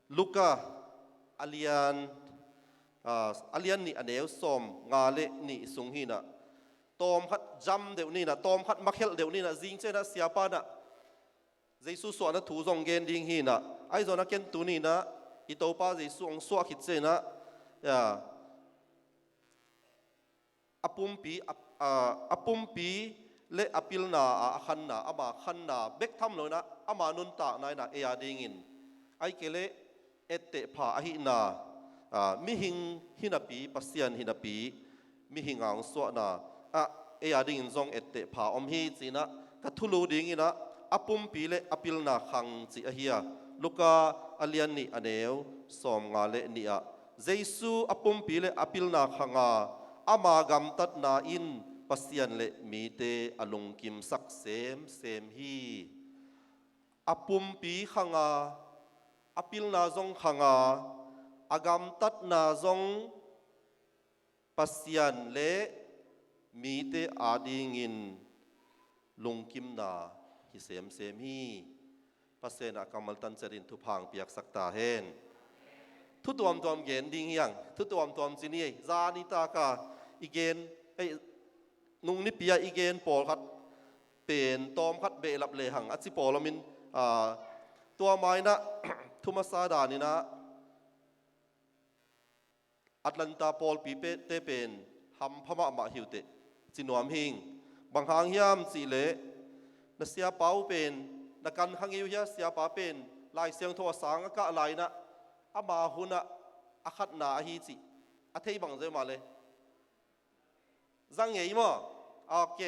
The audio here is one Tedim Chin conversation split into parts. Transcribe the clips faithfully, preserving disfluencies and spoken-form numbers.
Luka a lian, ah, a lian nih a neu sawm nga le nih sung hinah, tawm khat jam deuh ninah, tawm khat makhelh deuh ninah, zing cianah siapa nah Jesu suahna thu zong gen ding hinah, ahi zong a ken tu ninah i Topa Jesu hong suah khit cianah, ya, a pumpi, a, a, a pumpi le a pilna ah a khanna, ama khanna bek tham lo inah, ama nuntakna inah ei a dingin, ahih kei leh etteh pha ahihna, a, mihing hinapi, Pasian hinapi, mihing a hong suahna ah ei a dingin zong etteh pha om hi ci-inah ka thulu dinginah, a pumpi le a pilna khang cih ahi a, Luka a lian nih a neu sawm nga le nih ah, Jesu a pumpi le a pilna khang a, ama gamtatna in Pasian le mite a lungkimsak semsem hi. A pumpi khang a, a pilna zong khang a, a gamtatna zong Pasian le mite a dingin lungkimna hi semsem hi. Pasian a kammal tan ciatin thupha hong piaksak ta hen. Thu tuamtuam gen ding hi hang, thu tuamtuam ci ni ei. Zani taka i gen, ei, nung nipi ah i gen pawlkhat pen tawmkhat behlap lehang a ci pawl omin, a, tua mainah thu masa daninah Atlanta pawlpi pe-, te pen hampha mahmah hi uh teh, ci nuam hing. Bang hang hiam cihleh, na siapa uh pen, na kan kha ngei uh hia, siapa pen Lai Siangtho a sang a kah lai inah, ama hunah a khatna ahi cih a thei bang zia mah le? Za ngei maw? Ok.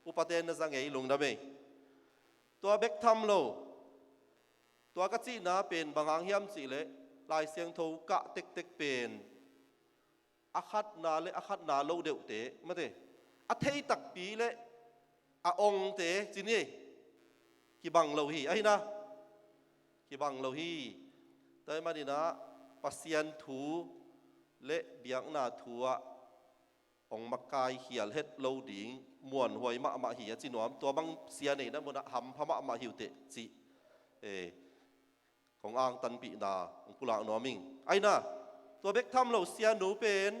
Upaten na za ngei, lungdam ei. Tua bek tham lo, tua ka cihna pen bang hang hiam cihleh, Lai Siangtho kah tektek pen a khatna le a khatna lo deuhte, mate, a thei takpi le a ongte ci ni ei. Kibang lo hi, ahi na? Kibang lo hi. Tua ahih maninah Pasian thu le biakna thu ah hong makai khial het lo ding muanhuai mahmah hi a ci nuam. Tua bang sia neihna munah hampha mahmah hi uh teh cih, eh, kong angtanpihna hong pulak nuam ing. Ahi na, tua bek tham lo sianu pen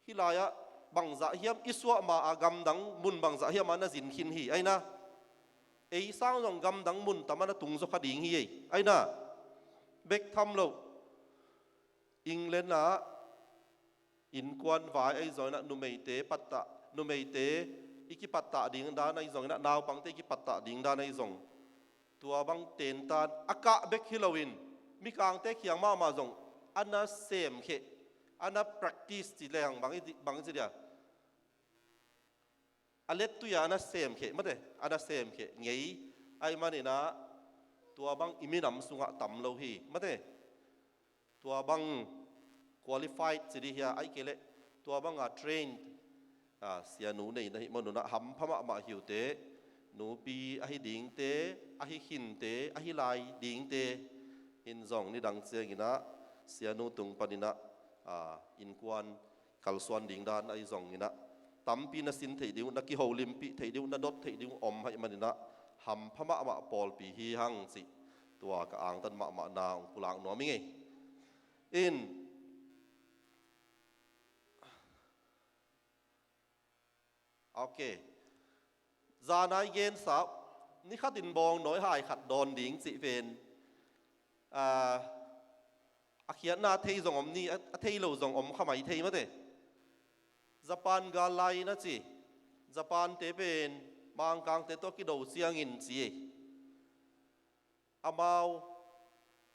hih lai-ah bangzah hiam i suah ma-a gamdang mun bangzah hiam ah na zin khin hi. Ahi na, ei sang zong gamdang mun tam ah na tung zaw kha ding hi ei. Ahi na, bek tham lo England ah innkuan vai ahi zongin ah, numeite pattah, numeite i kipattah ding dan ahi zongin ah, naupangte i kipattah ding dan ahi zong, tua bang tentan a kah bek hi loin, mikangte kiang mahmah zong a na semkheh, a na practice ci lehang bang i, bang i ci dia, a lettui-a a na semkheh, mate, a na semkheh ngei. Ahih maninah tua bang i minam sungah tam lo hi, mate. Tua bang qualified ci dih hia, ahih kei leh tua banga trained, a, sianu nei na hih manunah hampha mahmah hi uh teh, nupi ahi dingte, ahi khinte, ahi lai dingte in zong nidang cianginah sianu tung paninah, a, innkuan kalsuan ding dan ahi zonginah, tampi na sin theih ding uh, na kiholimpih theih ding uh, na dot theih ding uh om ahih maninah, hampha mahmah pawlpi hi hang cih tua ka angtan mahmahna hong pulak nuam ing ei. In, ok. Zanai gensa, ni khatin bawngnawi hai khat dawn ding cih pen, a, a khiatna thei zong om ni, a, a thei lo zong om kha mai thei, mate. Japan gal lai-in a ci, Japante pen Mangkangte tawh kido ciangin ci ei. Amau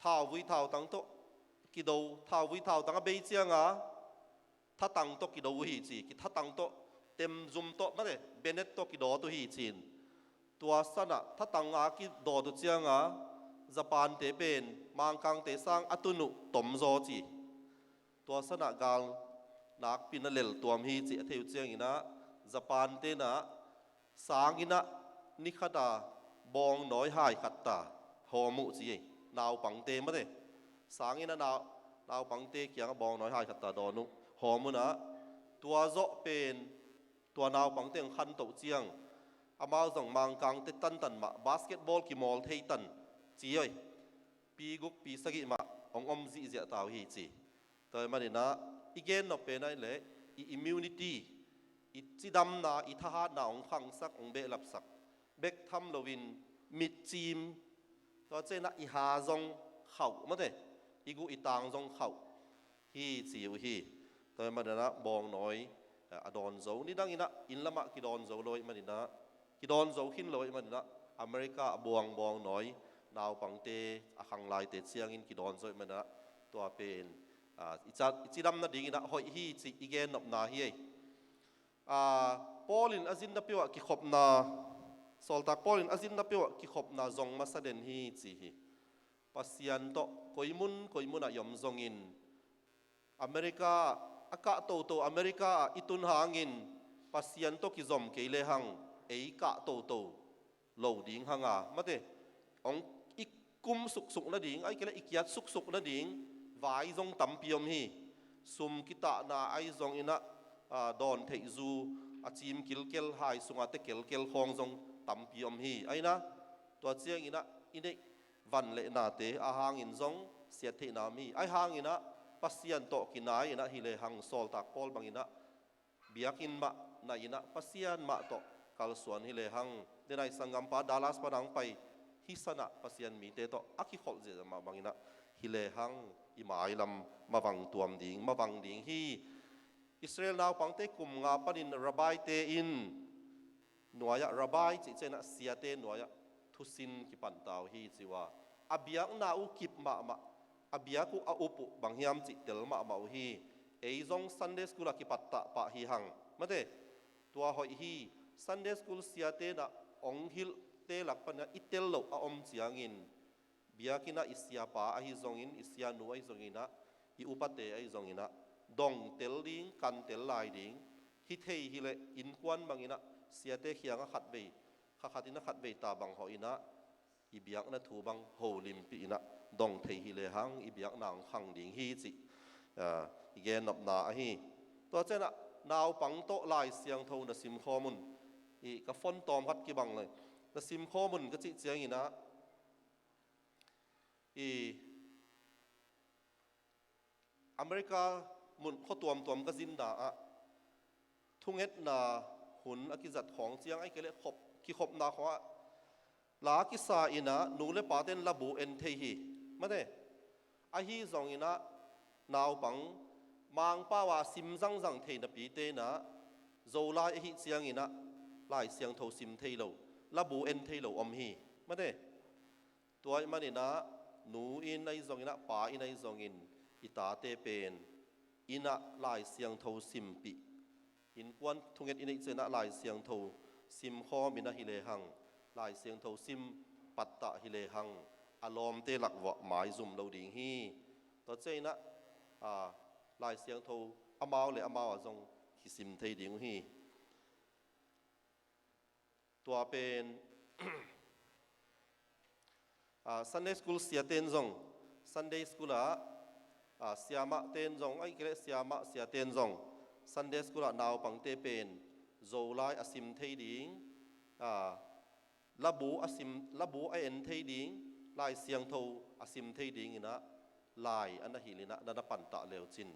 thauvui thautang tawh kido, thauvui thautang a bei cianga thatang tawh kido uh hi ci, kithatang tawh, temzum tawh, mate, bayonet tawh kidawt uh hi ci-in. Tua sanah thatang a kidawt uh cianga Japante pen Mangkangte sang a tun uh tomzaw ci. Tua sanah gal nakpi-in a lel tuam hi cih a thei uh cianginah, Japante nah sanginah ni khata bawngnawi hai khat ta hawm uh ci ei. Naupangte, mate, sanginah nau, naupangte kiangah bawngnawi hai khat ta dawn uh, hawm unah, tua zawh pen tua naupangte hong khantoh ciang, amau zong Mangkangte tantan mah, basketball kimawl thei tan ci oi. pi guk pi sagih mah hong om zihziah ta uh hi ci. Tua ahih maninah i gennop pen ahih leh i immunity, i cidamna, i thahatna hong khangsak, hong behlapsak bek tham loin mitcim, tua cianginah i ha zong khauh, mate, i guh i tang zong khauh hi ci uh hi. Tua ahih maninah bawngnawi a dawn zo. Nidanginah inn lamah kidawn zo lo ahih maninah, kidawn zo khin lo ahih maninah America a buang bawngnawi naupangte a khang laite ciangin kidawn zo ahih maninah tua pen, a, i ca-, i cidam nadinginah hoih hi cih i gennopna hi ei. A, Paul in a zinna peuhah kikhopna, sawltak Paul in a zinna peuhah kikhopna zong masa den hi ci hi. Pasian tawh koi mun koi munah i om zongin, America a kah toto America ah i tun hangin Pasian tawh kizom kei lehang ei kah toto lo ding hanga, mate, hong i kum suksuk nading, ahih kei leh i kiat suksuk nading vai zong tampi om hi. Sum kitahna ahi zonginah, a, dawn theih zu, a cim kilkel, hai sunga te kelkel khawng zong tampi om hi. Ahi na, tua cianginah i neih van le nate a hangin zong siat theihna om hi. Ahi hanginah Pasian tawh kinai inah hi lehang sawltak Paul banginah biakinn mah nai inah Pasian mah tawh kalsuan hi lehang, denai sanggampa Dallas pan hong pai, hih sanah Pasian mite tawh a kikholh ziahziah mah banginah hi lehang i mailam mavang tuam ding, mavang ding hi. Israel naupangte kum nga panin rabbi-te in nuai-ah, rabbi cih cianginah siate nuai-ah thusin kipan ta uh hi ci uh a, a biakna uh kip mahmah, a biak uh, a up uh bang hiam cih tel mahmah uh hi. Ei zong Sunday school ah kipattah pah hi hang, mate, tua hoih hi. Sunday school siate nah hong hilhte lak paninah i tel loh a om ciangin, biakinnah i siapa ahi zongin, i sianu ahi zonginah, i upate ahi zonginah dong tel ding, kan tel lai ding, hi thei hileh innkuan banginah siate kiangah khatvei, kha khatinah khatvei ta bang hawh inah i biakna thu bang holimpih inah dong thei hi lehang i biakna hong khang ding hi cih, a, i gennopna ahi. Tua cianginah naupang tawh Lai Siangtho na simkhawm un, i ka phone tawm khat kibang le na simkhawm un ka cih cianginah, i America mun khua tuamtuam ka zinna ah thungetna hun a kizat khawng ciang, ahih kei leh khop, kikhopna khawngah la kisa inah nu le pate'n labu en thei hi, mate. Ahi zonginah naupang Mangpau-a sim zangzang thei napite inah Zolai ahi cianginah Lai Siangtho sim thei lo, labu en thei lo om hi, mate. Tua ahih maninah nu in ahi zonginah, pa in ahi zongin i tate pen innah Lai Siangtho simpih, innkuan thunget i neih cianginah Lai Siangtho simkhawm inah hi lehang, Lai Siangtho sim pattah hi lehang a lawmte lak vuah maizum lo ding hi. Tua cianginah, a, Lai Siangtho amau le amau ah zong kisim thei ding uh hi. Tua pen, a, Sunday school siate'n zong, Sunday school ah, a, siamahte in zong, ahih kei leh siamah siate in zong Sunday school ah naupangte pen Zolai a sim thei ding, a, labu a sim, labu a en thei ding, Lai Siangtho a sim thei dinginah lai a na hilh inah na na pantah leucin,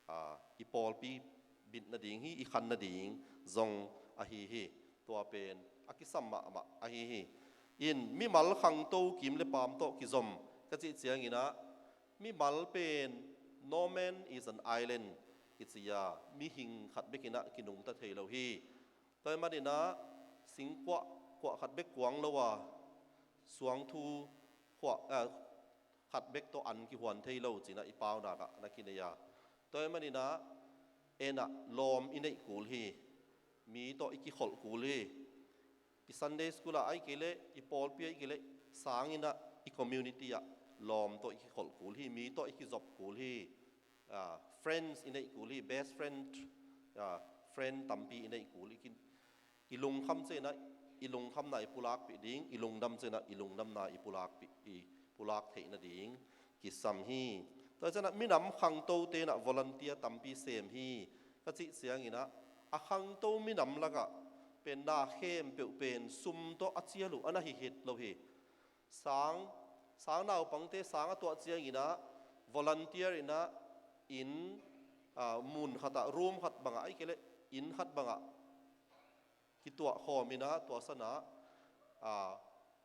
a, i pawlpi bit nading hi, i khan nading zong ahi hi. Tua pen a kisam mahmah ahi hi. In mimal khangto kim le paam tawh kizom ka cih cianginah mimal pen no man is an island kici a, mihing khat bekinah kinungta thei lo hi. Tua ahih maninah singkuah, kuah khat bek kuang lo a, suangthu kuah, eh, khat bek tawh an kihuan thei lo cinah i paunak ah na kinei a. Tua ahih maninah en ah lawm i neih kul hi. Mi tawh i kikholh kul hi. I Sunday school ah ahih kei leh, i pawlpi ah ahih kei leh, sanginah i community ah lawm tawh i kikholh kul hi. Mi tawh i kizop kul hi. Ah, friends i neih kul hi, best friend, ah, friend tampi i neih kul hi. I lungkham cianginah i lungkhamna i pulakpih ding, i lungdam cianginah i lungdamna i pulakpih, i pulak theih nading kisam hi. Tua cianginah minam khangtote inah volunteer tampi sem hi ka cih cianginah, a khangto minam lakah pen na khempeuh pen sum tawh a cial uh a na hi het lo hi. Sang, Sang naupangte sang a tuah ciangin ah volunteer in ah inn, ah, mun khat ah, room khat bangah, ahih kei leh inn khat bangah kituah khawm in ah, tua san ah, ah,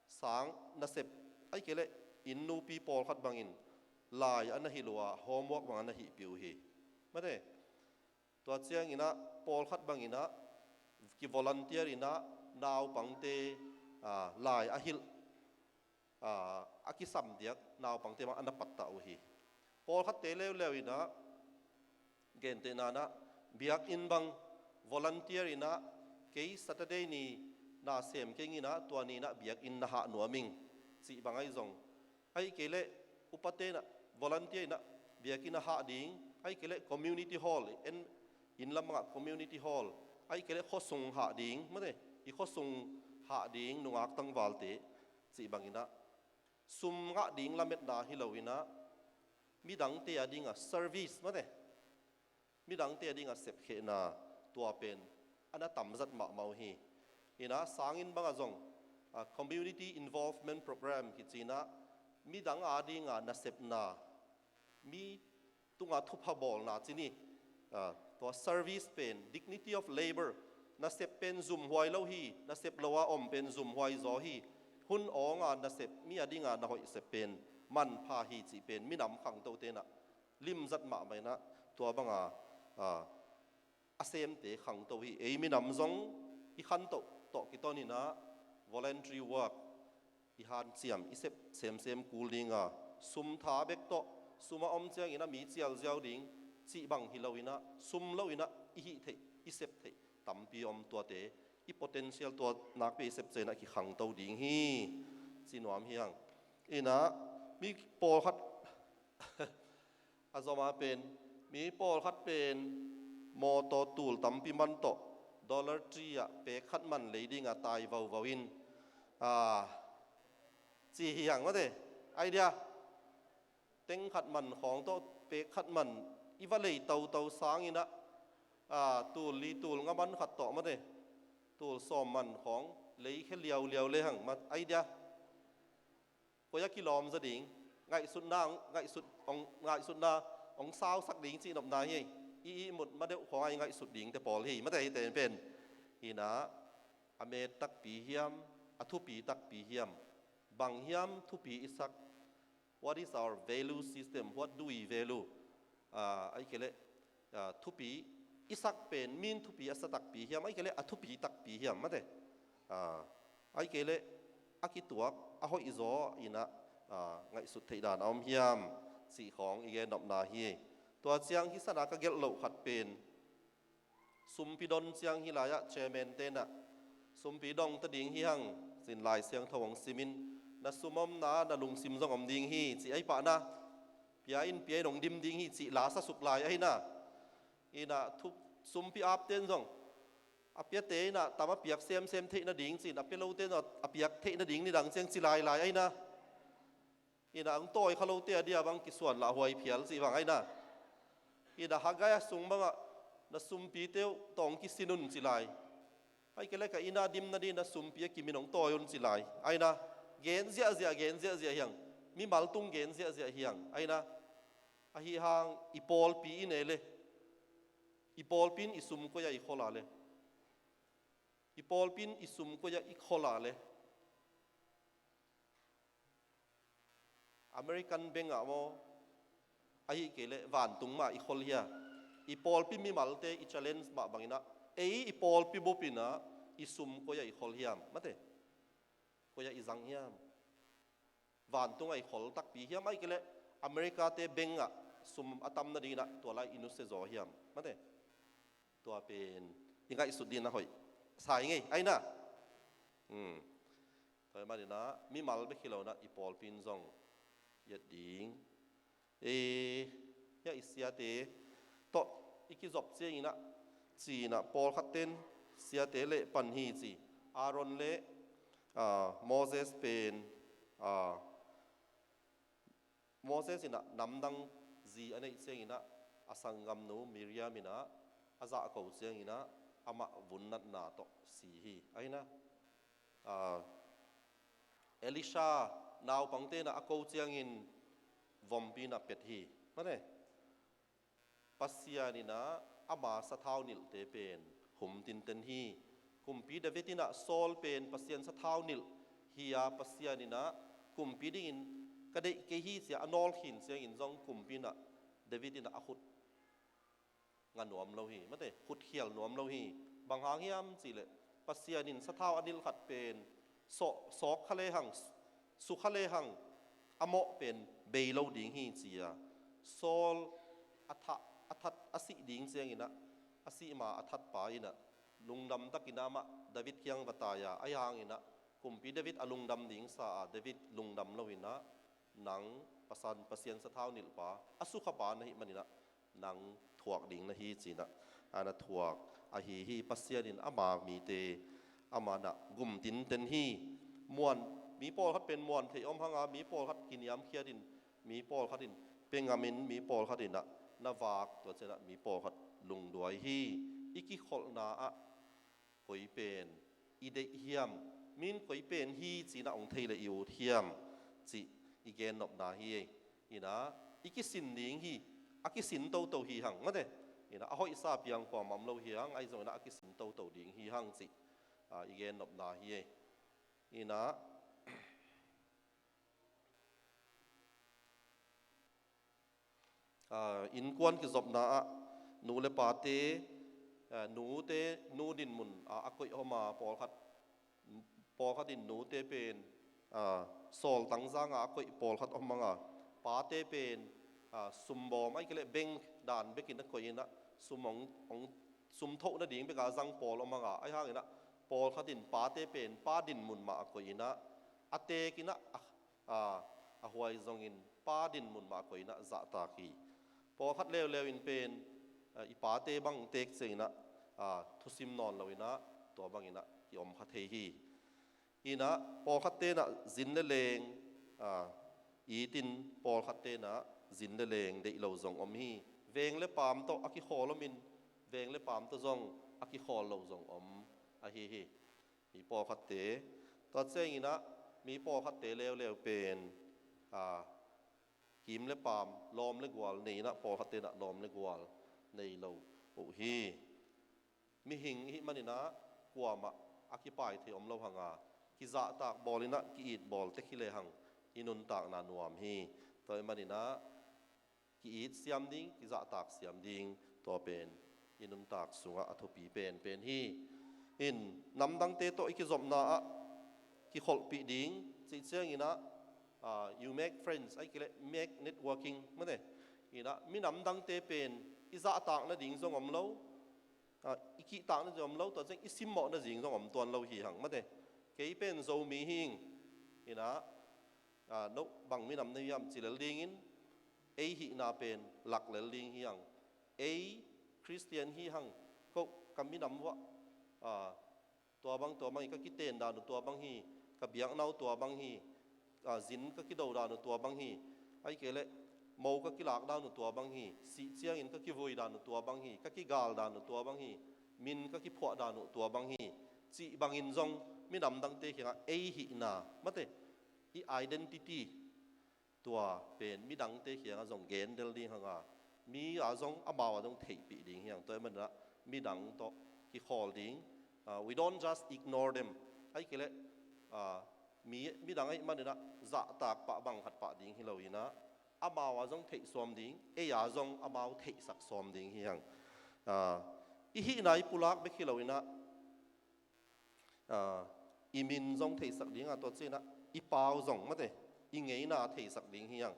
sang nasep, ahih kei leh inn nupi pawlkhat bangin lai a na hilh uh a, homework bang a na hihpih uh hi. Mate, tua ciangin ah pawlkhat bangin ah kivolunteer in ah naupangte, ah, lai a hilh, ah, a kisam diak naupangte bang a na pattah uh hi. Pawlkhatte leuleu in ah, gentehna in ah, biakinn bang volunteer in ah, kei Saturday ni na sem keng in ah, tua ni in ah biakinn na hah nuam ing, cih bang ahi zong, ahih kei leh upate in ah volunteer in ah biakinn a hah ding, ahih kei leh community hall, en, inn lam bangah community hall, ahih kei leh khuasung hah ding, mate, i khuasung hah ding nungak tangvalte, cih bangin ah sum ngah ding lametna hi lo in ah, midangte a ding a service, mate, midangte a ding a sepkhehna, tua pen a na tamzat mahmah uh hi. In ah sanginn bangah zong, ah, community involvement program kici in ah, midang a ding a nasepna, mi tungah thupha bawlna ci ni, ah, tua service pen, dignity of labor, nasep pen zumhuai lo hi, nasep lo a om pen zumhuai zaw hi, hun awng a nasep, mi a ding a na hoih sep pen manpha hi cih pen minam khangtote in ah limzat mahmah in ah, tua bang a, ah, a semte khangto hi. Ei minam zong i khantoh tawh kiton in ah voluntary work i hanciam, i sep semsem kul ding a, sum tha bek tawh, sum a om ciangin ah mi cialziau ding cih bang hi lo in ah, sum lo in ah i hih theih, i sep theih tampi om, tuate i potential, tua nakpi i sep ciangin ah kikhangto ding hi, ci nuam hi hang. In ah mi pawlkhat a zom a pen, mi pawlkhat pen mawtaw tul tampi man tawh, Dollar Tree ah pek khat man lei ding a tai vauvau in, ah, ci hi hang, mate. Idea, teng khat man khawng tawh pek khat man i va lei toto sangin ah, ah, tul li tul nga man khat tawh, mate, tul sawm man khawng lei khe liauliau le hang, mate. Idea, koi a kilawm zaw ding, ngaihsutna, ngaihsut, ong, ngaihsutna ong sausak ding cih nopna hi. I ihmut ma deuh khawng a i ngaihsut dingte pawl hi, mate, hite pen. Hi in ah, a met takpi hiam, a thupi takpi hiam, bang hiam thupi i sak, what is our value system, what do we value? Ah, ahih kei leh, ah, thupi i sak pen, min thupi a sa takpi hiam, ahih kei leh a thupi takpi hiam, mate. Ah, ahih kei leh a kituak, a hoih zaw in ah, ah, ngaihsut theih dan a om hiam, cih khawng i gen nopna hi. Tua ciang hih san a ka gelh loh khat pen, sumpi don ciang hih lai ah chairman te in ah, sumpi dong ta ding hi hang, cin Lai Siangtho hong sim in, na sum omna na lungsim zong om ding hi, cih ahi pah na, pia in, pia in hong dim ding hi, cih la sa suk lai ahi na. In ah thu, sumpi apte in zong, a piate in ah tam a piak semsem theih nading cin, a pia lote in zong a piak theih nading nidang ciang ci lailai ahi na. In ah hong tawi kha lote a dia bang kisuan lah huai phial cih bang ahi na. In ah Haggai a sung bangah, na sumpite uh tawh hong kisin un ci lai. Ahih kei leh ka inn a dim nading na sumpi a kimin hong tawi un ci lai ahi na. Gen ziahziah, gen ziahziah hi hang. Mimal tung gen ziahziah hi hang ahi na. Ahi hang i pawlpi i ne le, i pawlpi in i sum koi ah i khol a le, i pawlpi in i sum koi ah i khol a le, American bank ah maw, ahih kei leh vantung mah i khol hia? I pawlpi mimalte i challenge mah bangin ah, ei i pawlpi bup in ah i sum koi ah i khol hiam, mate? Koi ah i zang hiam? Vantung ah i khol takpi hiam, ahih kei leh America-te bank ah sum a tam nading in ah tua lai i nusia zaw hiam, mate? Tua pen i ngaihsut ding a hoih sa ing ei, ahi na. Hmm. Tua ahih manin ah mimal bek hi lo in ah i pawlpi in zong i et ding. E, hia i siate tawh i kizop ciangin ah, ci-in ah pawlkhatte in siate leh pan hi ci. Aaron leh, ah, Moses pen, ah, Moses in ah namdang zi a neih ciangin ah, a sanggamnu Miriam in ah a zahko ciangin ah, amah vun natna tawh si hi, ahi na. Ah, Elisha Naupangte in ah a ko ciangin vompi in ah pet hi. Mate, Pasian in ah ama sathau nilhte pen hum tinten hi. Kumpi David in ah Saul pen Pasian sathau nilh hi a, Pasian in ah kumpi dingin ka deih kei hi ci-a a nawlkhin ciangin zong kumpi in ah David in ah a khut nga nuam lo hi, mate, khutkhial nuam lo hi. Bang hang hiam cihleh Pasian in sathau a nilh khat pen sawh, sawk kha lehang, su kha lehang a mawh pen bei lo ding hi ci-a Saul a thah, a that, a sih ding ciangin ah a sih ma a thatpa in ah lungdam takin ah amah David kiang va tai a, ahi hangin ah kumpi David a lungdam ding sa a, David lungdam lo in ah nang Pasian, Pasian sathau nilhpa, a sukhapa na hih manin ah nang thuak ding na hi ci-in ah a na thuak ahi hi. Pasian in ama mite amah in ah gum tinten hi. Muan, mi pawlkhat pen muan theih om hang a, mi pawlkhat kiniamkhiat in, mi pawlkhat in pengam in, mi pawlkhat in ah na vak, tua ciang ah mi pawlkhat lungduai hi. I kikholhna ah koi pen i deih hiam, min koi pen hi ci-in ah hong thei leh i ut hiam cih i gennopna hi. In ah i kisin ding hi, a kisin toto hi hang, mate. In ah a hoihsa piang kuamah om lo hi hang, ahi zongin ah a kisin toto ding hi hang cih, ah, i gennopna hi. In ah ah, innkuan kizopna ah nu le pate, ah, nute, nu dinmun ah a koih om a, pawlkhat, pawlkhat in nute pen, ah, sawltang zang a a koih pawlkhat om hang a, pate pen, ah, sumbawm, ahih kei leh bank dan bekin a koih in ah sum hong, hong, sum thoh nading bek a zang pawl om hang a, ahi hangin ah pawlkhat in pate pen pa dinmun mah a koih in ah a teek in ah, a, a, a huai zongin pa dinmun mah koih in ah zahtak hi. Pawlkhat leuleu in pen, a, i pate bang teek ciangin ah, a, thusim nawn lo in ah tua bangin ah kiom kha thei hi. In ah pawlkhatte in ah zin le leng, a, it in pawlkhatte in ah zin le leng deih lo zong om hi. Veng le paam tawh a kikhawl om in veng le paam tawh zong a kikhawl lo zong om ahi hi. Mi pawlkhatte, tua ciangin ah mi pawlkhatte leuleu pen, a, kiim le paam, lawm le gual nei in ah pawlkhatte in ah lawm le gual nei lo uh hi. Mihing i hih manin ah kuamah a kipai thei om lo hang a, kizahtak bawl in ah ki-it bawl tek hi lehang i nuntakna nuam hi. Tua ahih manin ah ki-it siam ding, kizahtak siam ding, tua pen i nuntak sungah a thupi penpen hi. In namdangte tawh i kizopna ah kikholhpih ding cih ciangin ah, ah, you make friends, ahih kei leh make networking, mate. In ah minamdangte pen i zahtak nading zong om lo, ah, i kihtak nading om lo, tua ciang i simmawh nading zong om tuan lo hi hang, mate. Kei pen Zomi hi ing, in ah, ah, no bang minam na hiam ci lel dingin, ei hihna pen lak lel ding hi hang. Ei Khristian hi hang, ko ka minam uah, ah, tua bang, tua bang hi, ka kiten dan uh tua bang hi, ka biakna uh tua bang hi, ah, zin ka kido dan uh tua bang hi, ahih kei leh mo ka kilak dan uh tua bang hi, sih ciangin ka kivui dan uh tua bang hi, ka kigal dan uh tua bang hi, min ka kiphuah dan uh tua bang hi, cih bangin zong minamdangte kiangah ei hihna, mate, i identity, tua pen midangte kiangah zong gen del ding hang a, mi a zong amau a zong theihpih ding hi hang. Tua ahih manin ah midang tawh kikhawl ding. Ah, we don't just ignore them. Ahih kei leh, ah, mi, midang ahih manin ah zahtak pah bang khat pah ding hi lo in ah, amau a zong theih sawm ding, ei a zong amau theihsak sawm ding hi hang. Ah, i hihna i pulak bek hi lo in ah, ah, i min zong theisak ding a, tua ciangin ah i pau zong, mate, i ngeina theisak ding hi hang.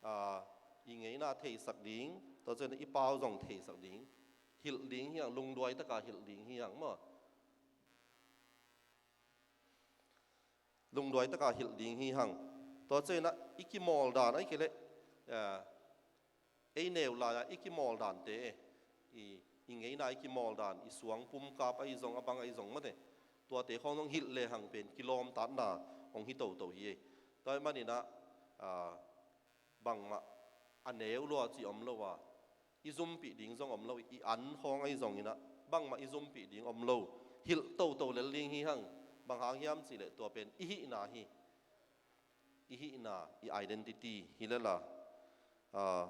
Ah, i ngeina theisak ding, tua ciangin ah i pau zong theisak ding. Hilh ding hi hang, lungduai taka hilh ding hi hang maw. Lungduai taka hilh ding hi hang. Tua ciangin ah i kimawl dan ahih kei leh, ah, ei neu lai-a i kimawl dante, i, i ngeina i kimawl dan, i suang pumkap ahi zong, a bang ahi zong, mate, tuate khawng zong hilh lehang pen kilawmtatna hong hi toto hi. Tua ahih manin ah, ah, bangmah a neu lua cih om lo a, i zumpih ding zong om lo, i an khawng ahi zongin ah bangmah i zumpih ding om lo, hilh toto lel ding hi hang. Bang hang hiam cih leh tua pen i hihna hi. i hihna, i identity hi lel a, ah,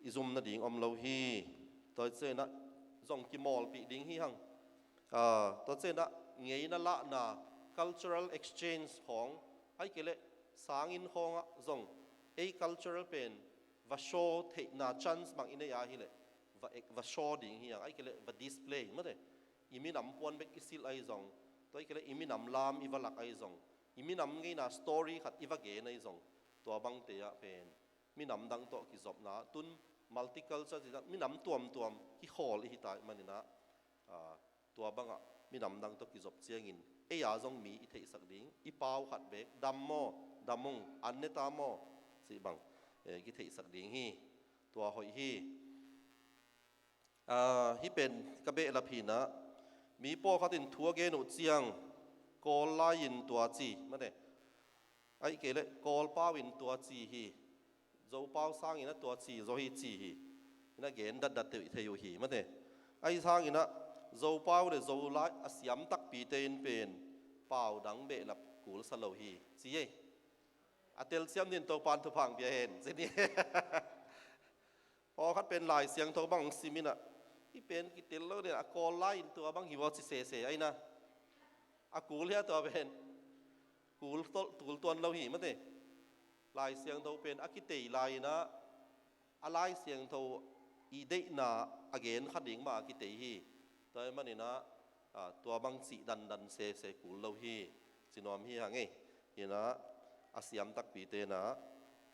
i zum nading om lo hi. Tua ciangin ah zong kimawlpih ding hi hang. Ah, tua ciangin ah ngeina lahna, cultural exchange khawng, ahih kei leh sanginn khawngah zong ei cultural pen va show theihna chance bang i nei a hi leh va, va show ding hi hang, ahih kei leh va display, mate. I minam puan bek i silh ahi zong, tua ahih kei leh i minam lam i va lak ahi zong, i minam ngeina story khat i va gen ahi zong, tua bangte ah pen minam dang tawh kizopna, tun multiculture cih ciang minam tuamtuam kikhawl i hi ta ahih manin ah, ah, tua bangah minam dang tawh kizop ciangin ei a zong mi i theihsak ding, i pau khat bek, dam maw, dam ung, an ne ta maw, cih bang, eh, kitheihsak ding hi. Tua hoih hi. Ah, hih pen ka behlap hi-in ah, mi pawlkhat in thu a gen uh ciang Kawl lai-in tua ci, mate. Ahih kei leh Kawl pau in tua ci hi, Zo pau sangin ah tua ci zaw hi ci hi. In ah gen datdat thei uh hi, mate. Ahih hangin ah Zo pau le Zo lai a siam takpite in pen pau dang behlap kul sa lo hi, ci ei. A telsiam dingin Topa'n thupha hong pia hen, ci ni. Pawlkhat pen Lai Siangtho bang hong sim in ah, hih pen kitel lo ding, a Kawl lai-in tua bang hi vaw ci sese, ahi na. A kul hia tua pen? Kul tol-, kul tuan lo hi, mate. Lai Siangtho pen a kitei lai-in ah, a Lai Siangtho i deihna a gen kha ding mah a kitei hi. Tua ahih manin ah, ah, tua bang cih dandan sese kul lo hi, ci nuam hi hang ei. In ah a siam takpite in ah,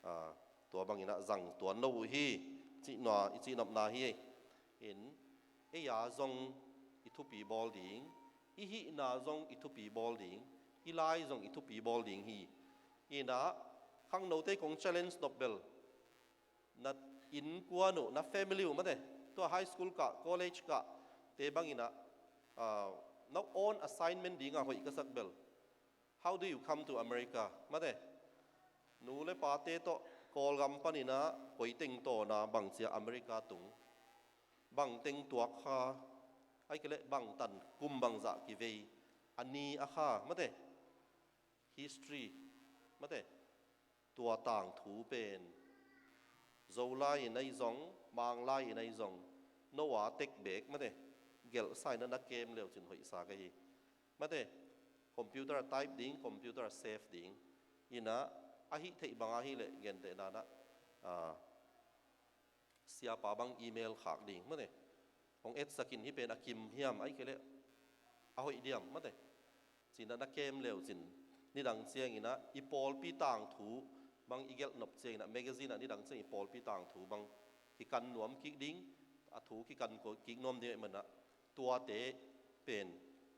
ah, tua bangin ah zang tuan lo uh hi, cih nua i cihnopna hi ei. In, ei a zong i thupi bawl ding, i hihna zong i thupi bawl ding, i lai zong i thupi bawl ding hi. In ah khangnote kong challenge nop bel, na innkuan uh, na family uh, mate, tua high school kah, college kah te bangin ah, ah, na own assignment ding a hoih ka sak bel, "How do you come to America?" Mate, nu le pate tawh Kawlgam panin ah koi teng tawh na, bangci a America tung, bang teng tuak kha, ahih kei leh bang tan, kum bangzah kivei, a ni a kha, mate. History, mate. Tua tangthu pen Zo lai-in ahi zong, Mang lai-in ahi zong, no a tek beek, mate, gelhsa in ah na kem leu cin hoihsa ka hi, mate. Computer ah type ding, computer ah save ding. In ah a hih theih bang ahih leh, gentehna in ah, ah, siapa bang email khak ding, mate. Hong etsak in, hih pen a kim hiam, ahih kei leh a hoih diam, mate, ci-in ah na kem leu cin, nidang ciangin ah i pawlpi tangthu bang i gelh nop ciangin ah, magazine ah nidang ciang i pawlpi tangthu bang kikan nuam kik ding, a thu kikan ko-, kik nuam ding ahih manin ah, tuate pen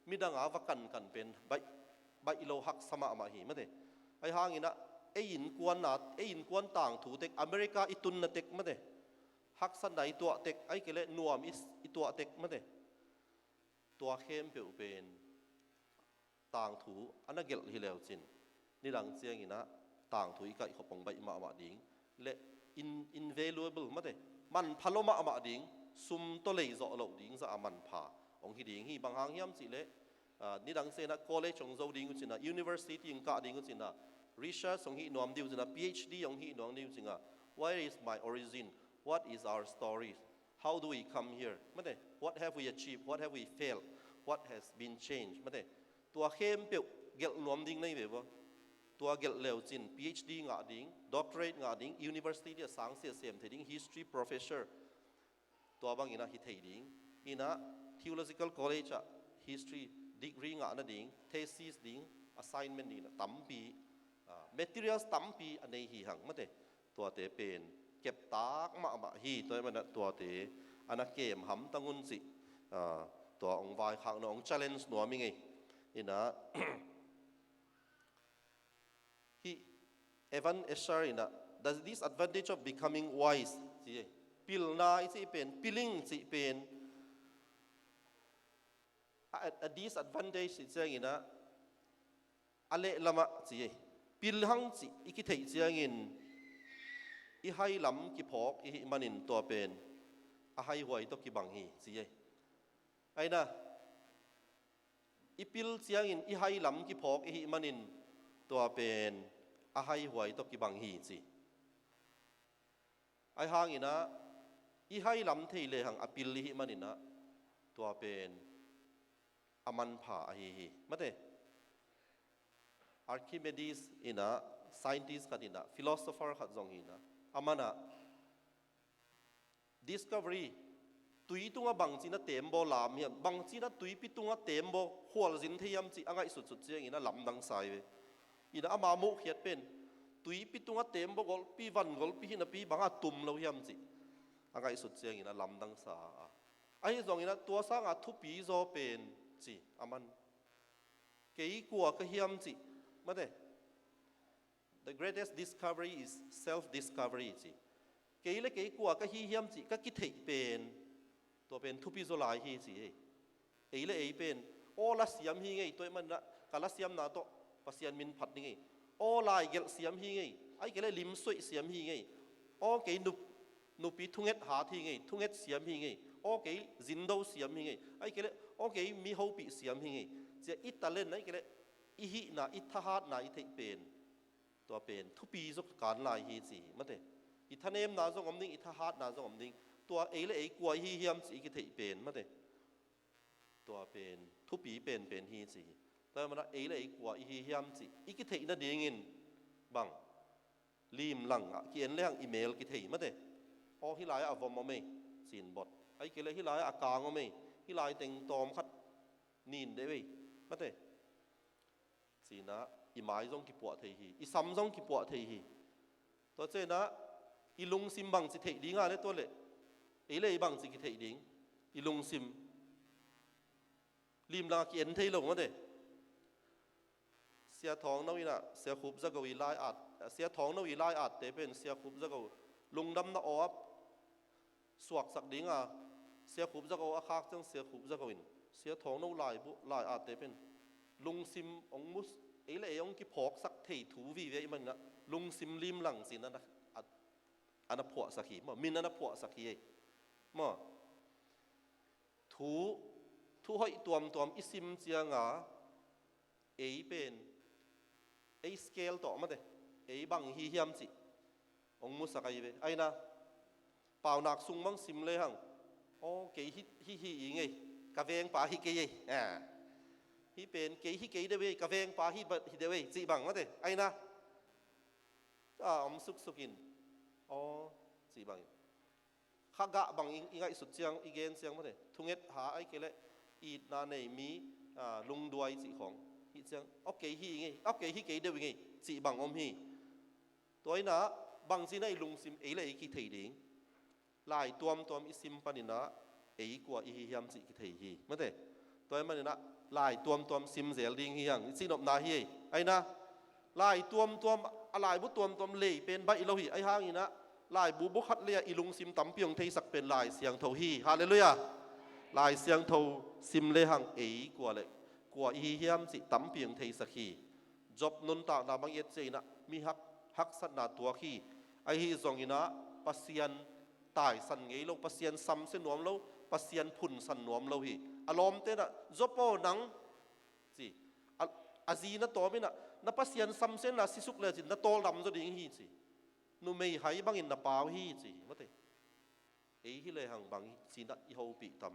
midang a va kankan pen baih, baih lo, haksa mahmah hi, mate. Ahih hangin ah ei innkuan na, ei innkuan tangthu tek, America i tunna tek, mate, haksatna i tuah tek, ahih kei leh nuam i, i tuah tek, mate, tua khempeuh pen tangthu a na gelh hi leu cin, nidang ciangin ah tangthu i kaihkhop hong baih mahmah ding, le in, invaluable, mate, manpha lo mahmah ding, sum tawh lei zawh loh ding zah a manpha hong hi ding hi. Bang hang hiam cih leh, ah, nidang ciangin ah college hong zo ding uh cin ah, university hong kah ding uh cin ah, research hong hih nuam ding uh cin ah, PhD hong hih nuam ding uh cin ah, where is my origin? What is our story? How do we come here? Mate, what have we achieved? What have we failed? What has been changed? Mate, tua khempeuh gelh nuam ding na hi ve ua. Tua gelh leu cin PhD ngah ding, doctorate ngah ding, university a sangsia sem thei ding, history professor, tua bangin ah hi thei ding. In ah theological college ah history degree ngah nading, thesis ding, assignment ding in ah tampi, ah, materials tampi a nei hi hang, mate. Tuate pen keptak mahmah hi. Tua ahih manin ah tuate a na kem hamtang un cih, ah, tua hong vaikhak nuam, hong challenge nuam ing ei. In ah, hih Evan Asher in ah, "The disadvantage of becoming wise," ci ei. Pilna i cih pen, piling cih pen, a, a disadvantage i cih ciangin ah, a lehlam ah ci ei, pil hang cih i kitheih ciangin i hai lam kiphawk i hih manin tua pen a haihuai tawh kibang hi, ci ei. Ahi na, i pil ciangin i hai lam kiphawk i hih manin tua pen a haihuai tawh kibang hi ci. Ahi hangin ah, i hai lam thei lehang a pil i hih manin ah, tua pen a manpha ahi hi. Mate, Archimedes in ah, scientist khat in ah, philosopher khat zong hi in ah, aman ah discovery, tui tungah bangci in ah teembaw lam hiam, bangci in ah tuipi tungah teembaw khualzin thei hiam cih a ngaihsutsut ciangin ah lamdang sa hi ve. In ah ama muhkhiat pen, tuipi tungah teembaw golpi, van golpi hi napi bang a tum lo hiam cih a ngaihsut ciangin ah lamdang sa a. Ahi zongin ah tua sangah thupi zaw pen ci, aman, kei kua ka hiam cih, mate, the greatest discovery is self-discovery ci. Kei le kei kua ka hi hiam cih ka kitheih pen, tua pen thupi zaw lai hi ci hi. Ei le ei pen, aw la siam hi ngei, tua ahih manin ah ka la siamna tawh Pasian min phat ding hi. Aw lai gelh siam hi ngei, ahih kei leh lim suaih siam hi ngei. Aw kei nup-, nupi thunget hat hi ngei, thunget siam hi ngei. Aw kei zindo siam hi ngei, ahih kei leh aw kei mi hopih siam hi ngei. Cia i talent ahih kei leh i hihna, i thahatna i theih pen, tua pen thupi zaw kan lai hi ci hi, mate. I thanemna zong om ding, i thahatna zong om ding. Tua ei le ei kua i hi hiam cih i kitheih pen, mate, tua pen thupi penpen hi ci hi. Tua ahih manin ah ei le ei kua i hi hiam cih i kitheih nadingin bang, limlang ah ki-en lehang i mel kithei, mate. Aw hih lai-ah a vom om ei, ci-in bot. Ahih kei leh hih lai-ah a kang om ei, hih lai teng tawm khat nin deuh ei, mate, ci-in ah i mai zong kipuah thei hi, i sam zong kipuah thei hi. Tua ciangin ah i lungsim bangci theih ding a leh, tua leh ei le ei bangci kitheih ding, i lungsim. Limlang ah ki-en thei lo, mate. Sia Thawng No in ah, Sia Khup Za Go i lai-at, Sia Thawng No i lai-atte pen Sia Khup Za Go lungdamna aw a suaksak ding a, Sia Khup Za Go a khak ciang Sia Khup Za Go in Sia Thawng No laibu, lai-atte pen lungsim hong mu, ei le ei hong kiphawksak thei thu vive ahih manin ah lungsim limlang ci-in a na, a, a na phuahsak hi maw, min a na phuahsak hi ei maw. Thu, thu hoih tuamtuam i sim ciang a, ei pen, ei scale tawh, mate, ei bang hi hiam cih hong musak ahi ve. Ahi in ah, Paunak sung bang sim lehang, aw kei hih, hih hi ing ei, ka vengpa hi kei ei. Ah, hih pen kei hi kei deuh ei, ka vengpa hi, hi deuh ei cih bang, mate. Ahi in ah, a om suksuk in, aw, cih bangin kha gah bang i, i ngaihsut ciang, i gen ciang, mate, thunget ha ahih kei leh itna nei mi, a, lungduai cih khawng hih ciang, aw kei hi ing ei, aw kei hi kei deuh ing ei cih bang om hi. Tua in ah bangci in ah i lungsim ei le ei kithei ding, lai tuamtuam i sim panin ah ei kua i hi hiam cih kithei hi, mate. Tua ahih manin ah lai tuamtuam sim zel ding hi hang, i cihnopna hi ei. Ahi in ah, lai tuamtuam, a laibu tuamtuam lei pen baih lo hi. Ahi hangin ah, laibu bukhat lei-ah i lungsim tampi hong theisak pen Lai Siangtho hi. Halleluiah. Lai Siangtho sim lehang ei kua le kua i hi hiam cih tampi hong theisak hi. Job nuntakna bang i et ciangin ah, mi hak, haksatna tuak hi. Ahi zongin ah, Pasian taisan ngei lo, Pasian samsia nuam lo, Pasian phunsan nuam lo hi. A lawmte in ah, Job aw, nang, ci. A, a zi na tawm in ah, na Pasian samsiatna sisuk lecin na tawldam zaw ding hi, ci. Numei hai bangin na pau hi, ci hi, mate. Ei hi lehang bang hi ci-in ah i hopih tam?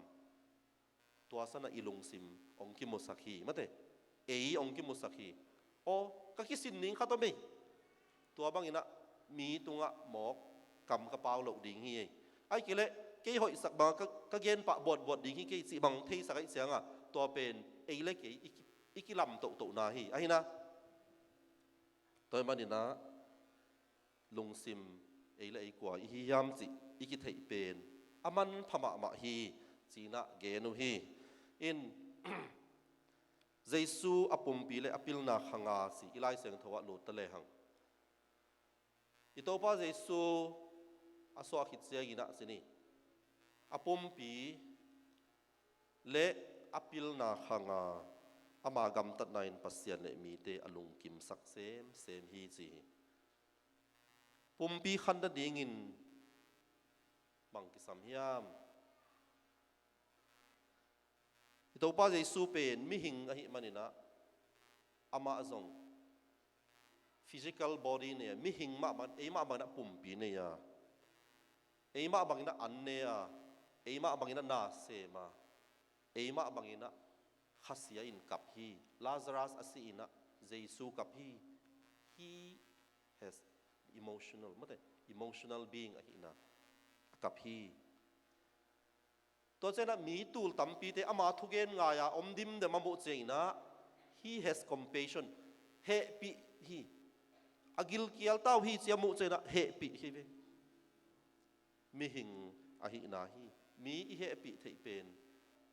Tua sangin ah i lungsim hong kimusak hi, mate. Ei hong kimusak hi. Aw, ka kisin ding khat om ei. Tua bangin ah mi tungah mawk kam ka pau loh ding hi ei. Ahih kei leh kei hoihsak bangah ka, ka gen pah buatbuat ding hi kei cih bang theisak ahih ciangah, tua pen ei le kei i ki, i kilam tohtohna hi. Ahi in ah, tua ahih manin ah, lungsim ei le ei kua i hi hiam cih i kitheih pen a manpha mahmah hi, ci-in ah gen uh hi. In, Jesu a pumpi le a pilna khanga ci i Lai Siangtho ah lut ta lehang, i Topa Jesu a suah khit ciangin ah, ci ni, a pumpi le a pilna khanga ama gamtatna in Pasian le mite a lungkimsak semsem hi, ci hi. Pumpi khan nadingin bang kisam hiam? I Topa Jesu pen mihing ahih manin ah, amah zong physical body nei a, mihing mah bang, ei mah bangin a pumpi nei a, ei mah bangin a an ne a, ei mah bangin a na sem a, ei mah bangin a khasia in kap hi. Lazarus a si in a Jesu kap hi. He has emotional, mate, emotional being ahihna a kap hi. Tua ciangin a mi tul tampite ama thugen ngai-a om dimdem a muh ciangin a, he has compassion, hehpih hi. A gilkial ta uh hi ci a muh ciangin a hehpih hi ve. Mihing ahihna hi. Mi i hehpih theih pen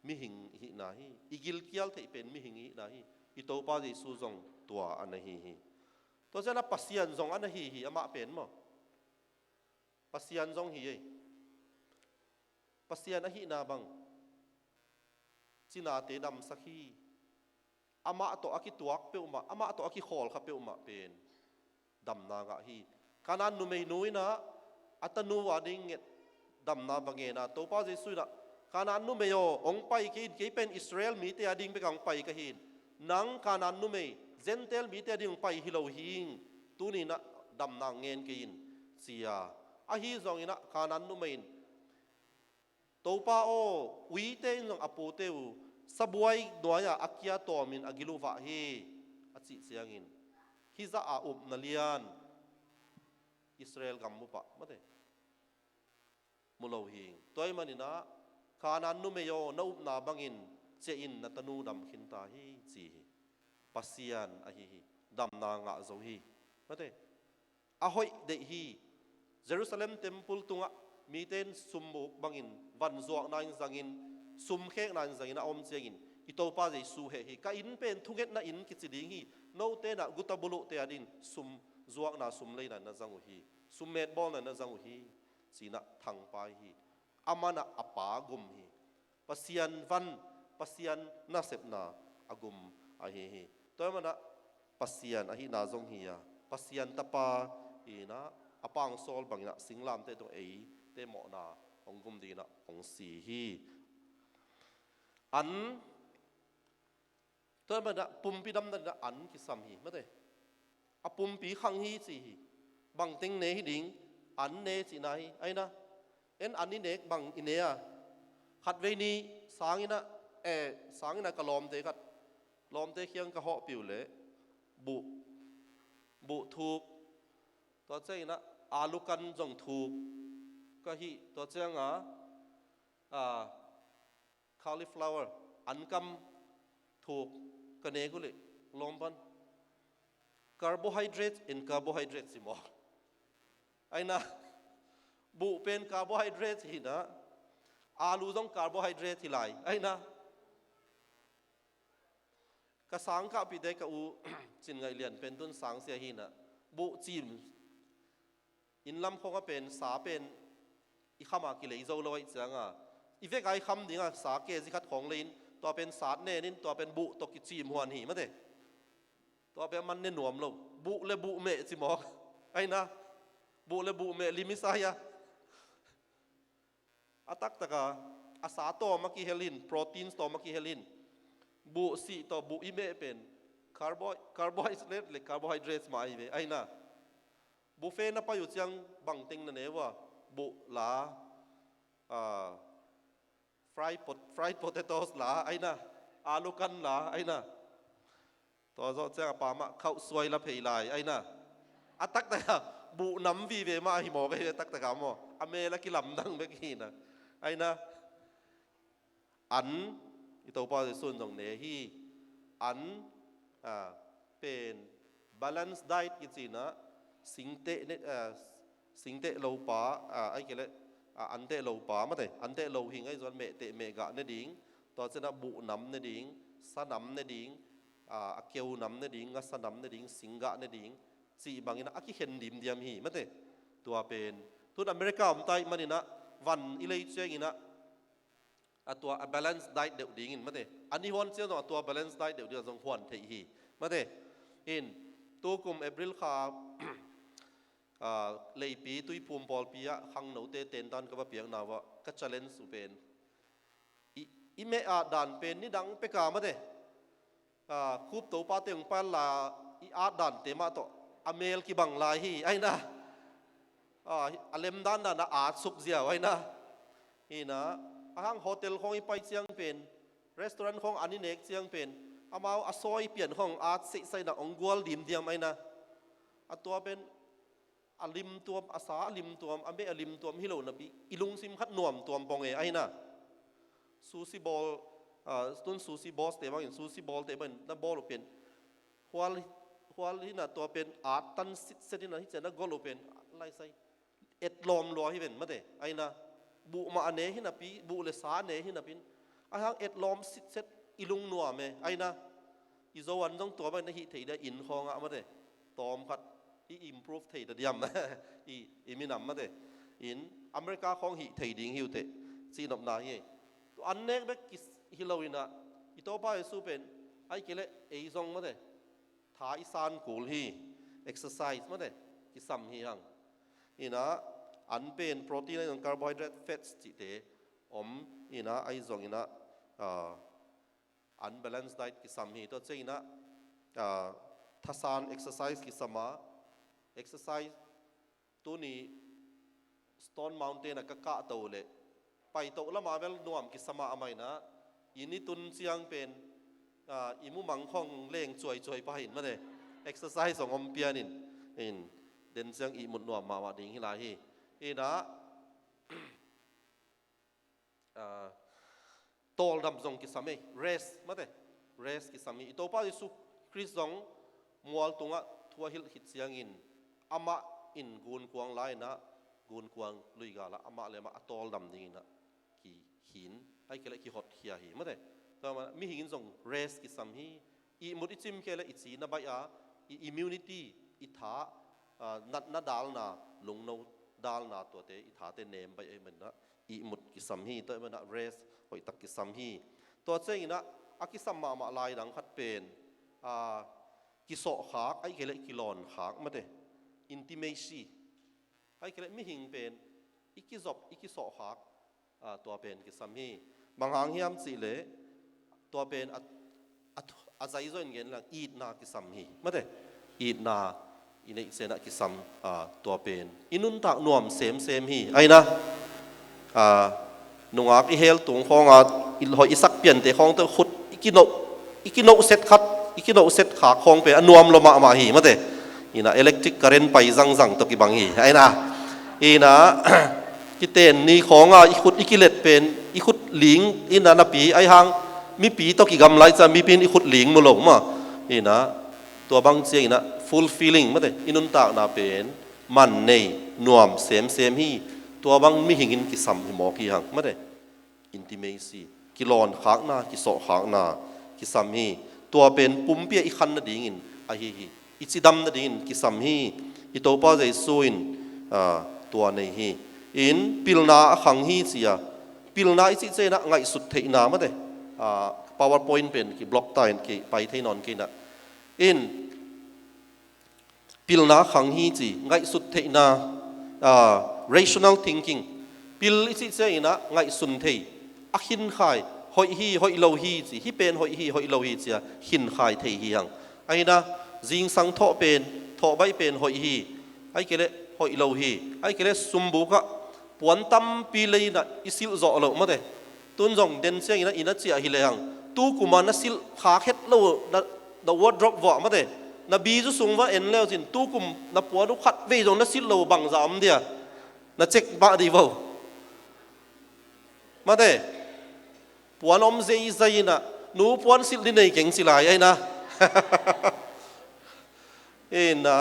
mihing i hihna hi. I gilkial theih pen mihing i hihna hi. I Topa Jesu zong tua a na hi hi. Tua ciangin a Pasian zong a na hi hi, amah pen maw. Pasian zong hi ei. Pasian ahihna bang, cinate damsak hi. Amah tawh a kituak peuhmah, amah tawh a kikhawl kha peuhmah pen damna ngah hi. Kanaan numeinu in a, a tanu a ding nget damna va ngen a, Topa Jesu in a, Kanaan numei aw, hong pai kei in, kei pen Israel mite a ding bek a hong pai ka hi in, nang Kanaan numei, Gentile mite a ding hong pai hi lo hing, tuni in a damna ngen kei in, ci a. Ahi zongin a Kanaan numei in, Topa aw, uite in zong a pute uh sabuai nuai-a a kia tawmin a gil uh vah hi, a cih ciangin, hih zah a upna lian Israel gam upah, mate, mu lo hing. Tua ahih manin a, Kanaan numei aw, na upna bangin ciah in, na tanu dam khinta hi, ci hi. Pasian ahi hi. Damna ngah zo hi. Mate. A hoih deih hi. Jerusalem temple tungah mite in sum uk bangin, van zuakna in zangin, sum khekna in zangin a om ciangin, i Topa Jesu heh hi. Ka inn pen thungetna inn kici ding hi. Note in a guta buluhte a ding sum zuakna, sum leina na zang uh hi. Sum metbawlna na zang uh hi, ci-in a thangpai hi. Aman a, a Pa gum hi. Pasian van, Pasian nasepna a gum ahi hi. Tua ahih manin a Pasian ahihna zong hi a, Pasian tapa hi-in a, a pangsawl bangin a singlamteh tung eite mawhna hong gum dingin a hong si hi. An Tua ahih manin a pumpi damna dingin a an kisam hi, mate. A pumpi khang hi ci hi. Bangteng ne hi ding, an ne cihna hi. Ahi na, en an i nek bang i ne a. Khatvei ni sangin a, eh, sangin a ka lawmte khat, lawmte kiang ka hawhpih uh leh, buh, buh thuk, tua ciangin a alu kan zong thuk ka hi, tua ciang a, a, cauliflower, ankam thuk ka nek uh leh, lawm pan, carbohydrates and carbohydrates hi maw. Ahi na, buh pen carbohydrates hi-in a, alu zong carbohydrate hi lai. Ahi na, ka sangkahpihte, ka u Cin Ngaih Lian pen tun sangsia hi-in a, buh cim, inn lam khawng a pen sa pen i kham a kilei zo lo ahih ciang a, i vek a i kham ding a sa kezi khat khawng lei-in, tua pen sat nen in, tua pen buh tawh kicim huan hi, mate. Tua pen a man ne nuam lo. Buh le buh meh ci mawk. Ahi na, buh le buh meh lim i sa hi a. A taktak a, a sa tawm a kihel in, proteins tawm a kihel in, buh sih tawh buh i meh pen carbo-, carbohydrate le carbohydrates mah ahi ve. Ahi na, buffet na pai uh ciang bangteng na ne uh a, buh la, ah, fried pot-, fried potatoes la, ahi na, alu kan la, ahi na. Tua zawh ciang a pa mah khauh suai la phei lai, ahi na. A taktak a, buh nam vive mah hi mawk ahi ve, a taktak a maw. A mel a kilamdang bek hi-in a. Ahi na, an, i Topa Jesu in zong ne hi. An, a, pen balanced diet kici-in a, singteh ne, a, singteh lo pa, a, ahih kei leh, a, anteh lo pa, mate, anteh lo hi ngai zuan, mehteh mehgah ne ding, tua ciang a buh nam ne ding, sa nam ne ding, a, a keu nam ne ding, ngasa nam ne ding, singgah ne ding, cih bangin a, a kikhen dimdiam hi, mate. Tua pen, tun America om ta ahih manin a, van i lei ciangin a, a tua a balance diet deuh dingin, mate. An i huan ciang zong a tua balance diet deuh dingin a zong huan theih hi, mate. In, tukum April kha, ah, Leipi Tuiphum pawlpi ah khangnote tentan ka va piakna uh ah ka challenge uh pen, i, i meh at dan pen nidang pek a, mate, ah, Coop Topate hong pai la, i at dante mah tawh a mel kibang lai hi, aina. A, a lem dandan a at suk ziau, aina. Hina, a hang hotel khawng i pai ciang pen, restaurant khawng an i nek ciang pen, amau a sawi pian khawng at seihsaina ong gual dimdiam, aina. A tua pen, a limtuam, a sa a limtuam, a meh a limtuam hi lo napi, i lungsim khat nuam tuam pong e, aina. Sushi ball, a, tun sushi balls te bangin, sushi ball te bangin, na ball uh pen, hual, hual hina tua pen, at tan sitset hina, hi cian na gol uh pen, laisai. Et lawm lua hi ven, mate, aina. Buh mah a ne hinapi, buh le sa a ne hinapin. A hang et lawm sitset i lung nuam e, aina. I Zo an zong tua bangin na hih thei dia inn khawngah, mate. Tawm khat i improve thei ta diam. I, i minam, mate. In America khawng hih thei ding hi uh teh. Cihnopna hi. Tua an nek bek ki hi lo ina. I Topa Jesu pen, ai kei leh ei zong, mate. Tha i san kul hi. Exercise, mate. Kisam hi hang. Ina, an pen protein, aina carbohydrate, fats cihte om ina, ai zong ina, a, unbalanced diet kisam hi. Tua ciang ina, a, thasan exercise kisam a, exercise tuni Stone Mountain a ka kahto leh, paito lama bel nuam kisam a, amah ina, inn i tun ciang pen, a, i mumang khawng leng cuaicuai pah in, mate. Exercise hong om pianin, in, den ciang ihmut nuam mahmah ding hi lai hi. Ina, a, tawldam zong kisam e, rest, mate. Rest kisam hi. I Topa Jesu Khrist zong mual tungah thu a hilh khit ciangin, amah in gunkuang lai ina, gunkuang luigala amah le amah a tawldam ding ina, ki khin, ai kei leh kihotkhia hi, mate. Tua mana, mihing in zong rest kisam hi. Ihmut i cimkhia leh i ci na baih a, i immunity, i tha, a, natna dalna, lungno dalna tuate, i thate nem baih ahih manin ah, ihmut kisam hi, tua ahih manin ah rest hoihtak kisam hi. Tua ciang ina, a kisam mahmah lai dang khat pen, a, kisawhkhak, ai kei leh kilawnkhak, mate. Intimacy. Ai kei leh mihing pen, i kizop, i kisawhkhak, a, tua pen kisam hi. Bang hang hiam cih leh, tua pen a, a, a zaizaw in gen lang, itna kisam hi. Mate, itna i neih ciang ah kisam, a, tua pen i nuntak nuam semsem hi. Aina, a, nungak i hel tung khawng a, i hoih i sak piante khawng tawh khut i kinoh, i kinoh set khat, i kinoh set khak khawng pen a nuam lua mahmah hi, mate. Ina electric current pai zangzang tawh kibang hi. Aina, ina, kiten ni khawng a i khut i kilet pen, i khut ling ina napi, ai hang mipi tawh kigamla i ciang mipi in i khut ling mu lo mah. Ina, tua bang ciang ina fulfilling, mate, i nuntakna pen man nei, nuam semsem hi. Tua bang mihing in kisam hi mawk hi hang, mate. Intimacy, kilawngkhakna, kisawhkhakna kisam hi. Tua pen pumpi ah i khan nadingin ahi hi. I cidam nadingin kisam hi. I Topa Jesu in, a, tua nei hi. In pilna a khang hi ci a. Pilna i cih ciang ah ngaihsut theihna mate. A, PowerPoint pen ki block ta in ki pai thei nawn kei na. In pilna khang hi ci, ngaihsut theihna, a, rational thinking. Pil i cih ciangin ah ngaihsun thei, a khinkhai, hoih hi, hoih lo hi ci, hih pen hoih hi, hoih lo hi ci a khinkhai thei hi hang. Ahi na, zingsang thawh pen, thawh baih pen hoih hi, ai kei leh hoih lo hi, ai kei leh sumbuk ah puan tampi lei in ah i silh zawh loh mate. Tun zong den ciangin ah i na ciah hi lehang, tu kum a na silh khak het lo na, na wardrobe vuah mate. Na bizu sung va en leu cin, tu kum na puan uh khat vei zong na silh lo bangzah om dia. Na cek mah dih vo. Mate. Puan om zeizai in ah, nu puan silh dih nei keng ci lai ahi na. Ina,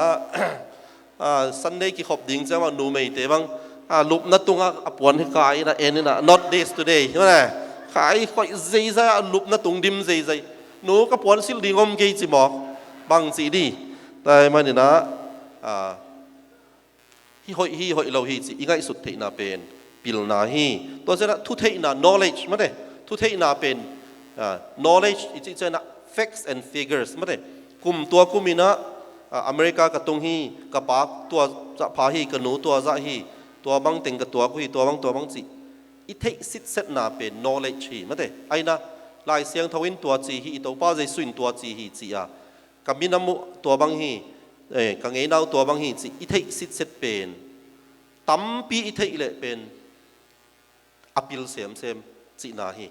a, Sunday kikhop ding ciang mah numeite bang, a, lupna tungah a puan hi kai in ah, en in ah, not this today. Mate, kai khoih zeizai a lupna tung dim zeizai. Nu ka puan silh ding om kei ci mawk. Bang ci dih. Tua ahih manin ah, a, hih hoih hi, hoih lo hi ci i ngaihsut theihna pen pilna hi. Tua ciangin ah thutheihna, knowledge mate. Thutheihna pen, a, knowledge i cih ciangin ah facts and figures mate. Kum tua kum in ah, a, America ka tung hi, ka pa tua zah pha hi, ka nu tua zah hi, tua bang teng ka tuak uh hi, tua bang, tua bang ci. I theih sitsetna pen knowledge hi mate. Ahi na, Lai Siangtho in tua ci hi, i Topa Jesu in tua ci hi ci a, ka minam uh tua bang hi, Eh, ka ngeinau tua bang hi cih i theih sitset pen, tampi i theih leh pen a pil semsem cihna hi.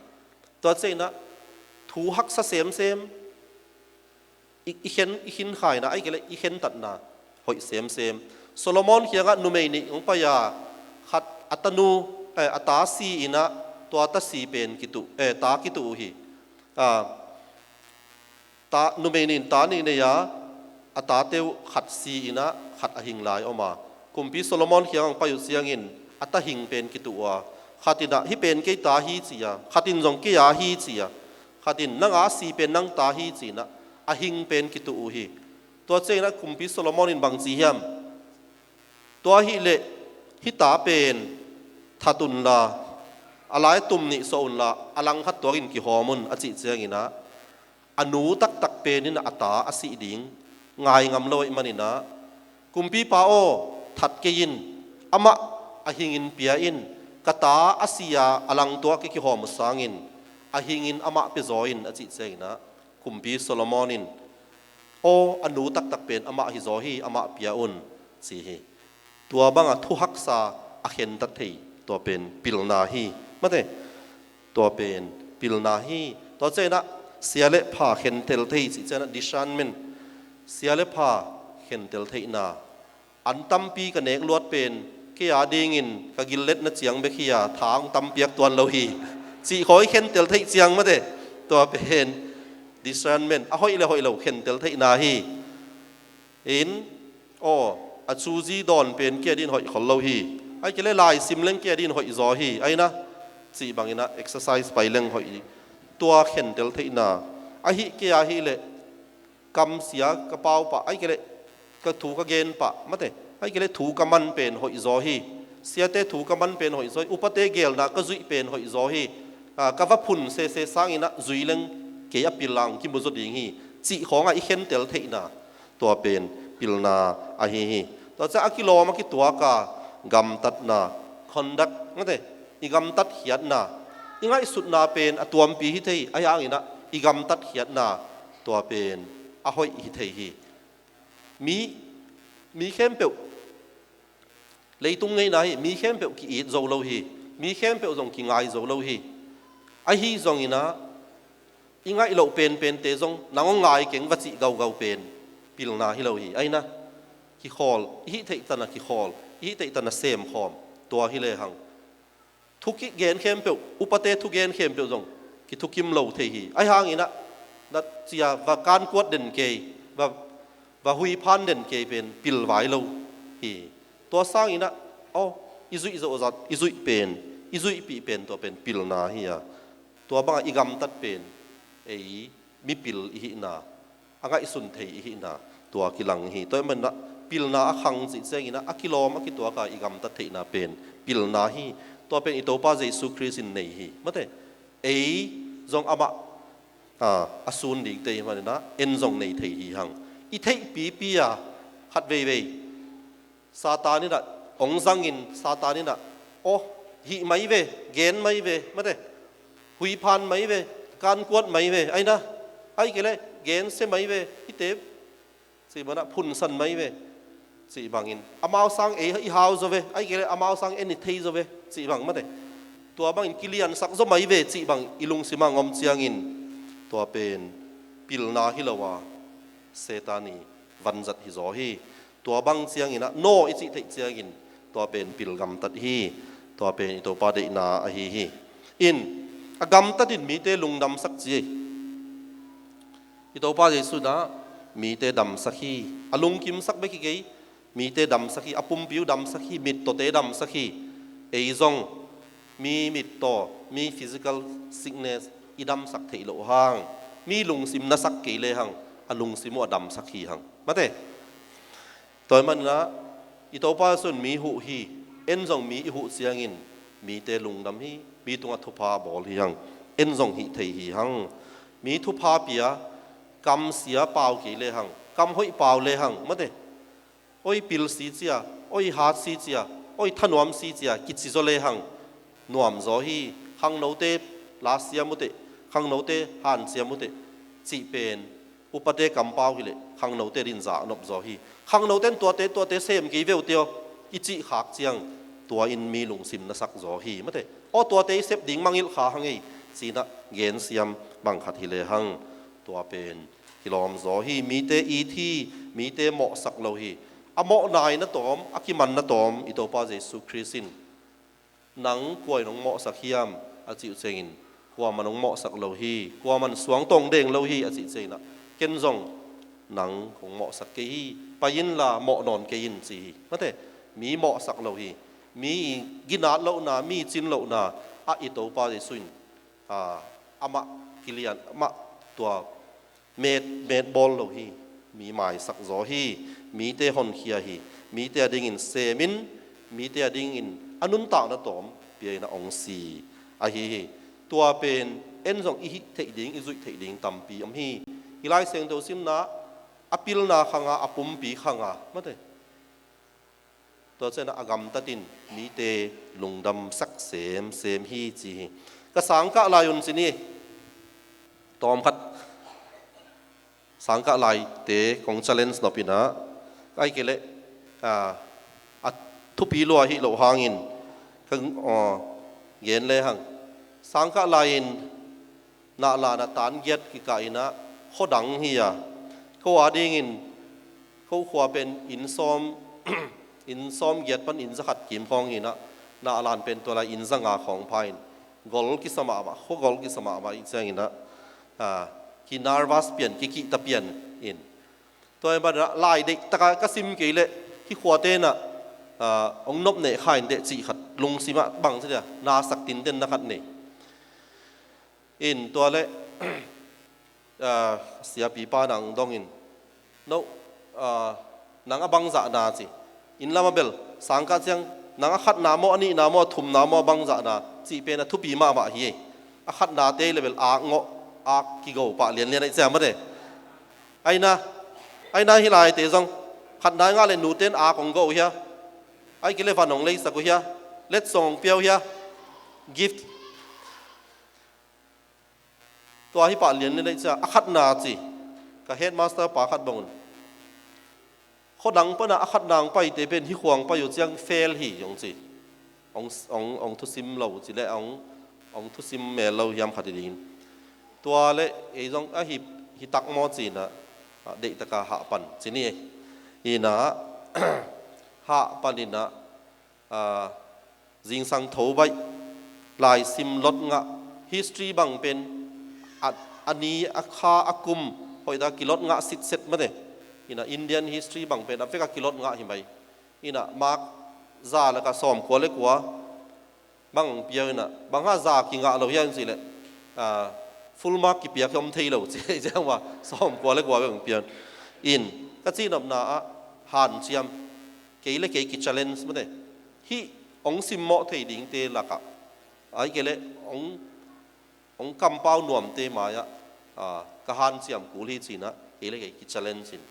Tua ciangin ah thu haksa semsem, i, i khen, i khinkhaina, ahih kei leh i khentatna hoih semsem. Solomon kiangah numei nih hong pai a, khat a tanu, eh, a ta si in ah, tua ta si pen kituh, eh, ta kituh uh hi. Ah, ta, numei nih in ta nih nei a, a tate uh khat si in ah, khat a hing lai om a. Kumpi Solomon kiangah hong pai uh ciangin a ta hing pen kituh uh a, khat in ah hih pen kei ta hi ci a, khat in zong kei a hi ci a, khat in nang a si pen nang ta hi ci in ah, a hing pen kituh uh hi. Tua ciangin ah Kumpi Solomon in bang ci hiam? Tua ahih leh hih ta pen that unla, a lai tum nih suah unla, a langkhat tuakin kihawm un, a cih ciangin ah, a nu taktak pen in a ta a sih ding ngai ngam lo ahih manin ah, Kumpipa aw, that kei in, amah a hingin pia in, ka ta a si a, a lang tuak kei kihawm uh sangin, a hingin amah pia zaw in, a cih ciangin ah, Kumpi Solomon in, aw, a nu taktak pen amah hi zaw hi, amah pia un, ci hi. Tua banga thu haksa a khentat thei, tua pen pilna hi. Mate, tua pen pilna hi. Tua ciangin ah sia le pha khentel thei cih ciangin ah discernment. Sia le pha khentel theihna. An tampi ka nek luat pen kei a dingin ka gilletna ciang bek hi a, tha hong tam piak tuan lo hi, cih khawng i khentel theih ciang mate, tua pen discernment, a hoih le hoih lo khentel theihna hi. In, aw, a chu zi dawn pen kei a dingin hoih khol lo hi, ahih kei leh laisim leng kei a dingin hoih zaw hi, ahi na, cih bangin ah exercise pai leng hoih hi. Tua khentel theihna, ahih kei a hih leh, kamsia ka pau pah, ahih kei leh ka thu ka gen pah, mate, ahih kei leh thu ka man pen hoih zaw hi. Siate thu ka man pen hoih zaw hi. Upate gelna ka zuih pen hoih zaw hi. Ah, ka va phun sese sangin ah zui leng kei a pil a hong kimu zaw ding hi, cih khawngah i khentel theihna, tua pen pilna ahi hi. Tua ciang a kilawm a kituak a gamtatna, conduct, mate, i gamtat khiatna, i ngaihsutna pen a tuampi hi thei, ahi hangin ah i gamtat khiatna, tua pen a hoih hi thei hi. Mi, mi khempeuh, leitung ngeina hi, mi khempeuh ki-it zo lo hi, mi khempeuh zong kingai zo lo hi. Ahi zongin ah i ngaih loh penpente zong nang hong ngai keng va cih gaugau pen pilna hi lo hi. Ahi na, kikhawl, i hih theih tan a kikhawl, i hih theih tan a semkhawm, tua hi lehang thu kigen khempeuh, upate thugen khempeuh zong kithukim lo thei hi. Ahi hangin ah, na cia va kankuat den kei, va, va huiphan den kei pen pilvai lo hi. Tua sangin ah, aw, i zuih zawhzat, i zuih pen, i zuihpih pen, tua pen pilna hi a. Tua bangah i gamtat pen, ei mipil i hihna, a ngaihsun thei i hihna, tua kilang hi. Tua ahih manin ah pilna a khang cih ciangin ah a kilawm a kituak a i gamtat theihna pen pilna hi. Tua pen i Topa Jesu Khrist in nei hi. Mate, ei zong amah, a, a sun dingte i hih manin ah en zong nei thei hi hang. I theihpipi a khat veivei Satan in ah hong zangin, Satan in ah, aw, hih mai ve, gen mai ve, mate, huiphan mai ve, kankuat mai ve, ahi na, ahih kei leh gensia mai ve, hihte, cih bangin ah phunsan mai ve, cih bangin, amau sang ei i hau zaw ve, ahih kei leh amau sang en i thei zaw ve, cih bang, mate, tua bangin kiliansak zaw mai ve, cih bang i lungsim ah hong om ciangin, tua pen pilna hi lo a, Satan i vanzat hi zaw hi. Tua bang ciangin ah, no i cih theih ciangin, tua pen pil gamtat hi. Tua pen i Topa deihna ahi hi. In, a gamtat in mite lungdamsak ci hi. I Topa Jesu in ah mite damsak hi. A lungkimsak bek hi kei, mite damsak hi. A pumpi uh damsak hi, mittawte damsak hi. Ei zong mi mittaw, mi physical sickness i damsak theih loh hang, mi lungsim nasak kei lehang, a lungsim uh a damsak hi hang. Mate, tua ahih manin ah i Topa Jesu in mi huh hi. En zong mi i huh ciangin mite lungdam hi, mi tungah thupha a bawl hi hang. En zong hih thei hi hang. Mi thupha pia, kamsia pau kei lehang, kam hoih pau lehang, mate, oi pil si cia, oi hat si cia, oi thanuam si cia kici zaw lehang nuam zaw hi. Khangnote la siam uh teh, khangnote hanciam uh teh, cih pen Upate kampau hileh khangnote din zak nop zaw hi. Khangnote in tuate, tuate sem kei veu tio i cih khak ciang, tua in mi lungsim na sak zaw hi, mate. Aw, tuate i sep ding mangilh kha hang ei, ci-in ah gensiam bang khat hi lehang, tua pen kilawm zaw hi. Mite it hi, mite mawhsak lo hi. A mawhna in a tawm, a kimanna tawm, i Topa Jesu Khrist in, "Nang kua in hong mawhsak hiam?" a cih uh ciangin, "Kuaman hong mawhsak lo hi, kuaman suangtawng deng lo hi," a cih ciangin ah, "Ken zong nang kong mawhsak kei hi, pai inla mawh nawn kei in," ci hi. Mate, mi mawhsak lo hi. Mi ginat lohna, mi cin lohna ah i Topa Jesu in, a, amah kilian, amah tua met, met bawl lo hi. Mi maisak zaw hi. Mite honkhia hi. Mite a dingin semin, mite a dingin a nuntakna tawm pia-in ah hong si ahi hi. Tua pen en zong i hih theih ding, i zuih theih ding tampi om hi. Hih Lai Siangtho simna, a pilna khanga, a pumpi khanga, mate, tua ciangin ah a gamtatin mite lungdamsak semsem hi, ci hi. Ka sangkah lai un ci ni. Tawmkhat sangkah laite kong challenge nop in ah, ahih kei leh, a, a thupi lua hi loh hangin, ka, aw, gen lehang, sangkah lai-in nahlan ah tan giat kikah in ah, khuadang hi a, ko a dingin, ko khua pen inn sawm, inn sawm giat pan inn zakhat kim khawng hi-in ah, nahlan pen tua lai inn zanga khawng pha-in, gol kisa mahmah, khua gol kisa mahmah ih ciangin ah, a, ki-nervous pian, kikihta pian in. Tua ahih manin ah lai deihtaka ka sim kei leh, hih khuate in ah, a, hong nopneh kha in teh cih khat, lungsim ah bang ci dia, nasak tinten na khat nei. In tua leh, a, siapipa in ah hong dong in, "No, a, nang a bangzahna," ci. Inn lam ah bel, sangkah ciang, "Nang a khatna maw, a nihna maw, a thumna maw, a bangzahna," cih pen a thupi mahmah hi. A khatnate leh bel ak ngawh, ak kigo pah lianlian ahih ciang, mate. Aina, aina hih laite zong, khatna i ngah leh nute in ak hong go uh hia, ahih kei leh van hong leisak uh hia, letsong hong pia uh hia, gift. Tua hi pah lianlian ahih ciang, a khatna ci. Ka headmaster pa khat bang un, "Khuadang pan ah a khatna hong paite pen hih khua hong pai uh ciang fail hi," hong ci. Hong, hong, hong thusim lo ci leh, hong, hong thusim mel lo hiam khat hi ding. Tua leh ei zong a hi, hi tak maw ci-in ah, a, deihtaka hah pan ci ni. In ah, hah pan in ah, a, zingsang tho baih, laisim lot ngah, history bang pen, a, a ni, a kha, a kum, hoihtak kilot ngah sitset, mate. In ah Indian history bang pen a vek a kilot ngah hi mai. In ah mark za lakah sawmkua leh kua bang hong pia uh in ah, "Bang hang za kingah lo hiam?" cih leh, a, "Full mark kipiak hi om thei lo," ci, ci-in ah, sawmkua leh kua bang hong pia uh in. Ka cihnopna ah, hanciam, kei leh kei ki-challenge, mate. Hih hong simmawh thei dingte lakah, ahih kei leh hong, hong kampau nuamte mai-ah, a, ka hanciam kul hi ci-in ah, kei leh kei ki-challenge in,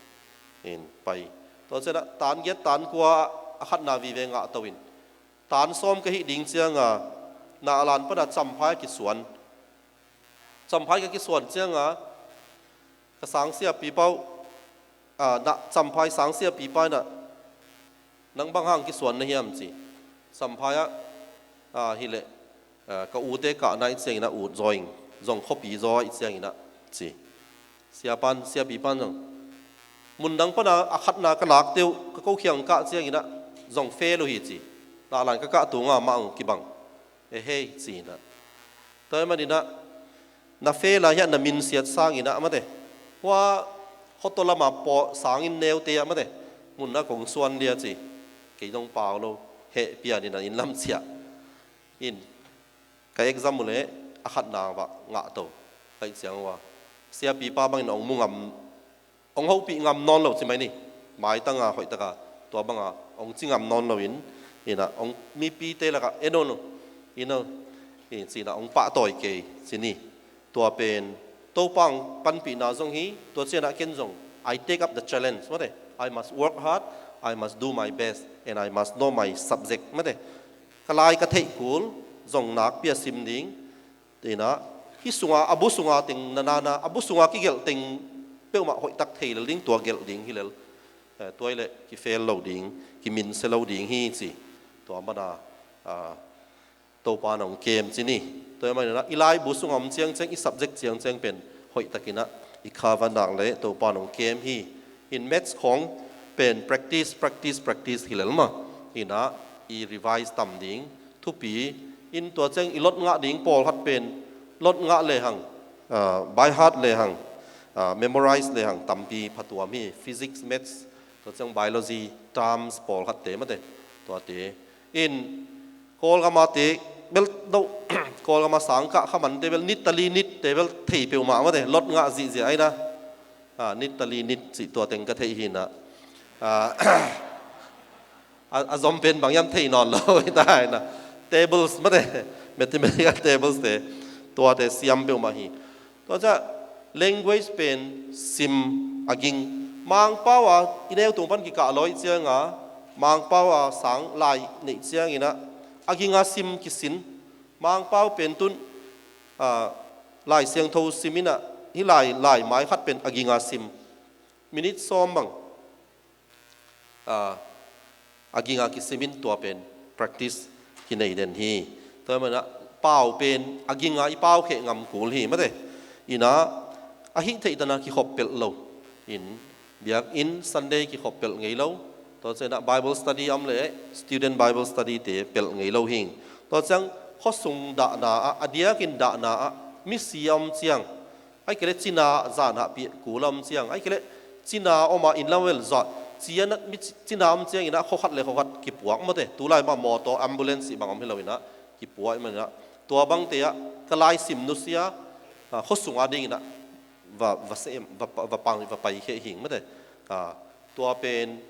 in pai. Tua ciang ah tan giat tan kua a khatna vive ngah to in, tan sawm ka hih ding ciang a, nahlan pan ah Champhai kisuan. Champhai ka kisuan ciang a, ka sangsiapipa uh, a, na, Champhai sangsiapipa in ah, "Nang bang hang kisuan na hiam?" ci. "Champhai ah, a, hileh, a, ka ute kahna ih ciangin ah ut zaw ing, zong khuapi zaw ih ciangin ah," ci. Siapan, siapipan zong, "Mun dang pan ah a khatna ka lakte uh, ka kokhiang kah ciangin ah zong fail uh hi," ci. "Nahlan ka kah tung a mah hong kibang." "Ehei," ci-in ah. Tua ahih manin ah, na fail a hiah na minsiat sangin ah, mate, hua khuato lam a pawh sangin neute ah, mate, mun ah kong suan dia ci. Kei zong pau lo, heh pian in ah inn lam ciah. In, ka exam uh leh a khatna vah ngah to. Ka hih ciang uh a, siapipa bangin hong mu ngam, hong hopih ngam nawn lo ci mai ni. Maitang a hoihtaka tua bang a hong ci ngam nawn lo in, in ah, hong mipite lakah, "En un, en un," in, ci-in ah hong pahtawi kei ci ni. Tua pen Topa hong panpihna zong hi. Tua ciang ah ken zong, I take up the challenge, mate. I must work hard, I must do my best, and I must know my subject, mate. Ka lai ka theih kul, zong nakpi a sim ding. Tua in ah, hih sunga, a bu sunga teng na na na, a bu sunga kigelh teng peuhmah hoihtak thei lel ding, tua gelh ding hi lel. Eh, tua hi leh kifel lo ding, kiminsia lo ding hi ci. Tua mana, ah, Topa nong kem ci ni. Tua hi mana i laibu sungah om ciangciang, i subject ciangciang pen hoihtakinah i cover nak leh Topa nong kem hi. In maths khong pen practice, practice, practice hi lel mah. Inah i revise tam ding thupi. In tua ciang i lot ngah ding pawlkhat pen lot ngah lehang, ah, by heart lehang, ah, memorize lehang tampi phatuam hi. Physics, maths, tua ciang biology, terms pawlkhatte mate, tuate. In Kawlgamate bel doh, Kawlgama sangkah khamante bel nit tali nitte bel thei peuhmah mate, lot ngah zihziah aina. Ah, nit tali nit cih tua teng ka theih hinah. Ah, a, a zom pen bang hiam thei nawn lo hi ta hinah. Tables mate, mathematical tables te, tuate siam peuhmah hi. Tua ciah language pen sim a ging. Mangpau a i neu tung pan kikah lawi cianga, Mangpau a sang lai neih cianginah a ginga sim kisin. Mangpau pen tun, ah, Lai Siangtho siminah, hih lai, lai mai khat pen a ginga sim. Minit sawm bang, ah, a ginga kisimin tua pen practice kinei den hi. Tua manah pau pen a ginga i pau kheh ngam kul hi mate. Inah a hih theih tana kikhop pelh lo. In biakinn Sunday kikhop pelh ngei lo. Tua cianah Bible study om leh student Bible study te pelh ngei lo hing. Tua ciang khuasung dahna ah, a diakin dahna ah misi a om ciang, ai kei leh cina zanhah piah kul a om ciang, ai kei leh cina om a inn lam vel zat ciana mi ci-, cina om cianginah khuakhat le khuakhat kipuak mate. Tulai mah mawtaw, ambulance cih bang om hi loinah kipuak maninah tua bangte ah ka lai sim nusia, ah, khuasung a dinginah va, va sem, va, va, va pang, va paikhia hing mate. Ah, tua pen,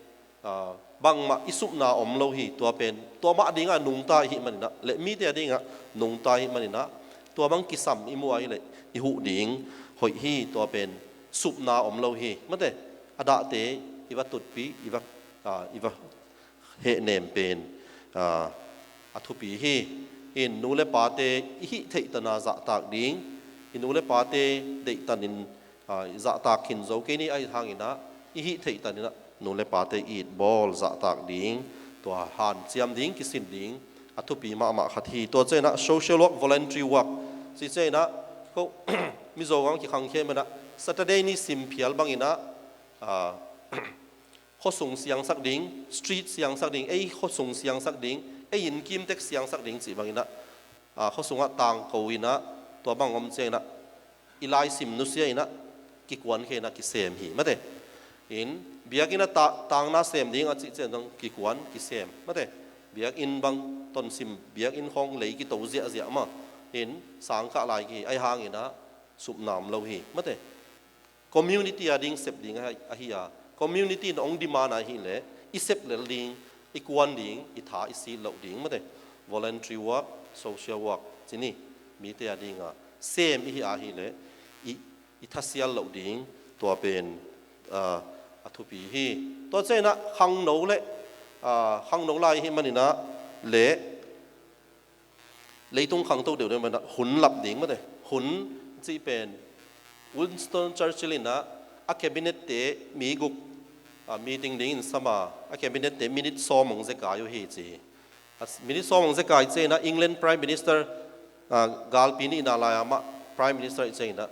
ah, bangmah i supna om lo hi. Tua pen tua mah dingah nungta i hih maninah, le mite a dingah nungta i hih maninah, tua bang kisam i muh a hileh i huh ding hoih hi. Tua pen supna om lo hi mate. A dahte i va tutpih, i va, ah, i va hehnem pen, ah, a thupi hi. In nu le pate i hih theih tana zahtak ding, i nu le pate deihtanin, ah, i zahtak khin zo kei ni. Ahi hanginah i hih theih taninah nu le pate i itbawl zahtak ding, tua hanciam ding, kisin ding a thupi mahmah khat hi. Tua cianah social work, voluntary work ci cianah ko Mizo gang kikhangkhia manah Saturday ni sim phial banginah, ah, khuasung siangsak ding, street siangsak ding, ei khuasung siangsak ding, ei inn kimtek siangsak ding cih banginah, ah, khuasungah tangko inah, tua bang om cianginah i lai sim nusia inah kikuankhia inah kisem hi mate. In biakinn a ta-, tangna sem ding a cih ciang dong kikuan kisem mate. Biakinn bang tonsim, biakinn khawng lei kito ziahziah mah. In sangkah lai kihi, ahi hanginah supna om lo hi mate. Community a ding sep ding ahi, ahi a, community in hong demand ahileh i sep lel ding, i kuan ding, i tha i sit loh ding mate. Voluntary work, social work ci ni. Mite a dinga sem i hih ahileh i, i thasial loh ding, tua pen, ah, a thupi hi. Tua cianah khangno le, ah, khangno lai i hih maninah le leitung khangto deuhdeuh manah hun lap ding mate. Hun cih pen Winston Churchill inah a cabinet te mi guk, ah, meeting dingin sam a, a cabinet te minit sawm hong zekai uh hi ci hi. A s-, minit sawm hong zekai cianginah England Prime Minister, ah, galpi nihna lai-a mah Prime Minister i cianginah,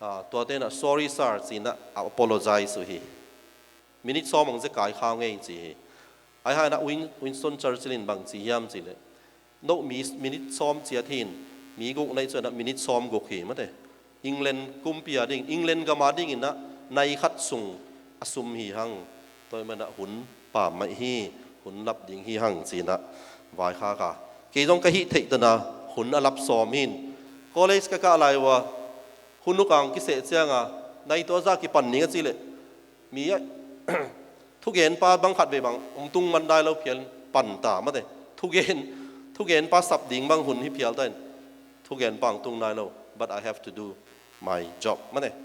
ah, tuate inah sorry sir ci-inah a apologize uh hi. Minit sawm hong zekai khau ngei ci hi. Ahi hanginah Win-, Winston Churchill in bang ci hiam cihleh, no mi minit sawm ciat hi in, mi guk na hih cianginah minit sawm guk hi mate. England kumpi a ding, England gam a dinginah nai khat sung a sum hi hang. Tua hi manah hun pammaih hi, hun lap ding hi hang ci-inah vaikhak a. Kei zong ka hih theih tana hun a lap sawm hi in. College ka kah lai uh a, hun ukang kiseh cianga nai tua zah kipan ning a cihleh, mi a thugenpa bang khat vei bang hong tung man nai lo phial in pan ta mate. Thugen, thugenpa sap ding bang hun hi phial ta in, thugenpa hong tung nai lo. But I have to do my job mate.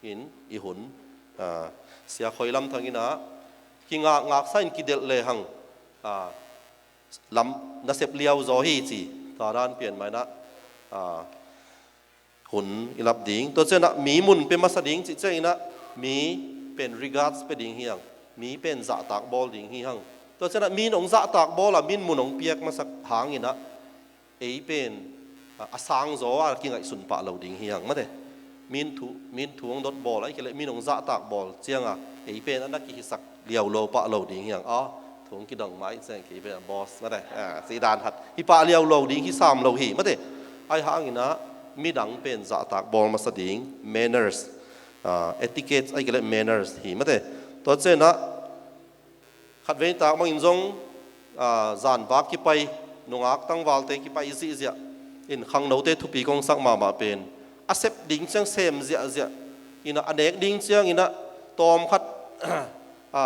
In i hun, ah, Sia Khoi Lam Thang inah kingakngaksa in kidelh lehang, ah, lam nasep liau zaw hi ci. Tua dan pian mah inah, ah, hun i lap ding. Tua cianah mi mun pia masa ding cih cianginah mi pen regards pia ding hi hang. Mi pen zahtak bawl ding hi hang. Tua cianah mi in hong zahtak bawl a, mi in mun hong piak masak hanginah ei pen a, a sang zaw a kingaihsun pah lo ding hi hang mate. Mi in thu, mi in thu hong dot bawl a, ahih kei leh mi in hong zahtak bawl cianga ei pen a na kihisak liau lo pah lo ding hi hang. A, thu hong kidong mah ahih ciang kei pen a boss mate, a, cih dan khat hi pah liau lo ding hi sam lo hi mate. Ahi hanginah midang pen zahtak bawl masa ding, manners, a, etiquette ahih kei leh manners hi mate. Tua cianah khatvei tak bangin zong, a, zanvak kipai, nungak tangvalte kipai zihziah in khangnote thupi kong sak mahmah pen a sep ding ciang sem ziahziah inah, a nek ding cianginah tawmkhat, a,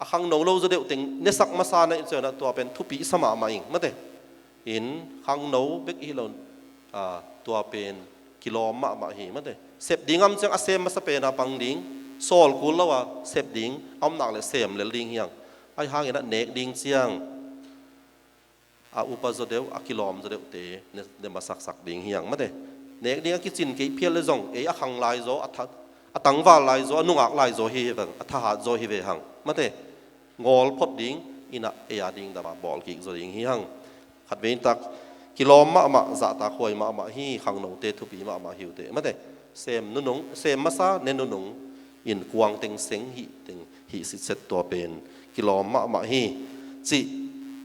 a khangno lo zaw deuh teng nesak masa na ih cianah tua pen thupi sa mahmah ing mate. In khangno bek hi lo, a, tua pen kilawm mahmah hi mate. Sep ding om ciang a sem masa pen a pang ding, sawl kul lo a sep ding a om nak leh sem lel ding hi hang. Ahi hanginah nek ding ciang a upa zaw deuh, a kilawm zaw deuhte ne, ne masaksak ding hi hang mate. Nek ding a kicin kei phial le zong ei a khang lai zaw, a tha, a tangval lai zaw, a nungak lai zaw hi, hi veng, a thahat zaw hi ve hang mate. Ngawl phot ding inah ei a ding dama bawl kik zaw ding hi hang. Khatvei tak kilawm mahmah, zahtak huai mahmah hi, khangnote thupi mahmah hi uh teh mate. Sem nunung, sem masa ne nunung in kuang teng seng hih teng hih sitset tua pen kilawm mahmah hi. Cih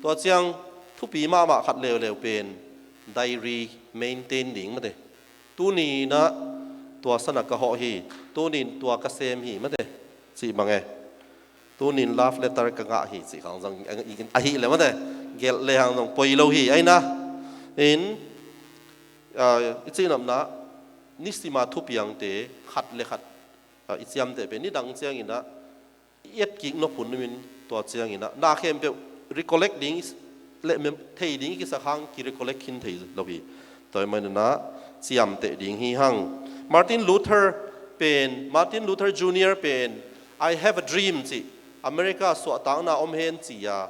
tua ciang thupi mahmah khat leuleu pen diary maintain ding mate. Tuni inah tua sana ka hawh hi, tuni in tua ka sem hi mate. Cih bang e. Tunin love letter ka ngah hi cih khang zong ahih le mate, gelh le hang zong poi lo hi. Aina in, a, i cihnopna nisima thupiangte khat le khat, a, i ciamteh pen nidang cianginah i etkik nop hun numin tua cianginah na khempeuh recollect ding le mem-, thei ding i kisak hang ki-recollect khin thei lo hi. Tua ahih maninah ciamteh ding hi hang. Martin Luther pen, Martin Luther Junior pen, "I have a dream," cih, America suahtakna om hen cih a,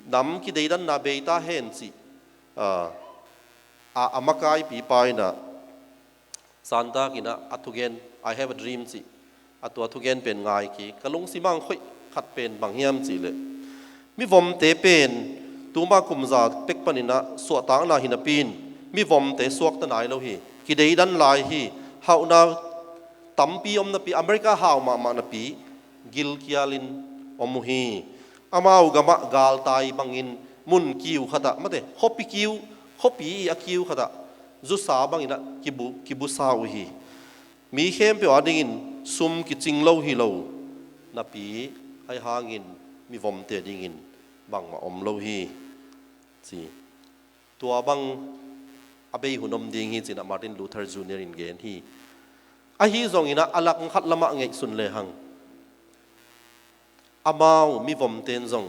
nam kideidanna bei ta hen cih, a, a, a makaipipa inah, santakinah a thugen, "I have a dream," cih, a tua thugen pen ngai kik, ka lungsim ah hong khoih khat pen bang hiam cihleh, mivomte pen tuma kum za pek paninah suahtakna hi napi in mivomte suakta nai lo hi. Kideidan lai hi. Hauhna tampi om napi, America hau mahmah napi gilkialin om uh hi. Amau gamah galtai bangin mun kiu khatah, mate, khuapi kiu, khuapi i a kiu khatah zusa banginah kibu, kibusa uh hi. Mi khempeuh adingin sum kicing lo hi lo napi, ahi hangin mivomte dingin bangmah om lo hi, ci. Tua bang a bei hun om ding hi, cinah Martin Luther Junior in gen hi. Ahi zonginah a lang khat lamah ngeihsun lehang, amau mivomten zong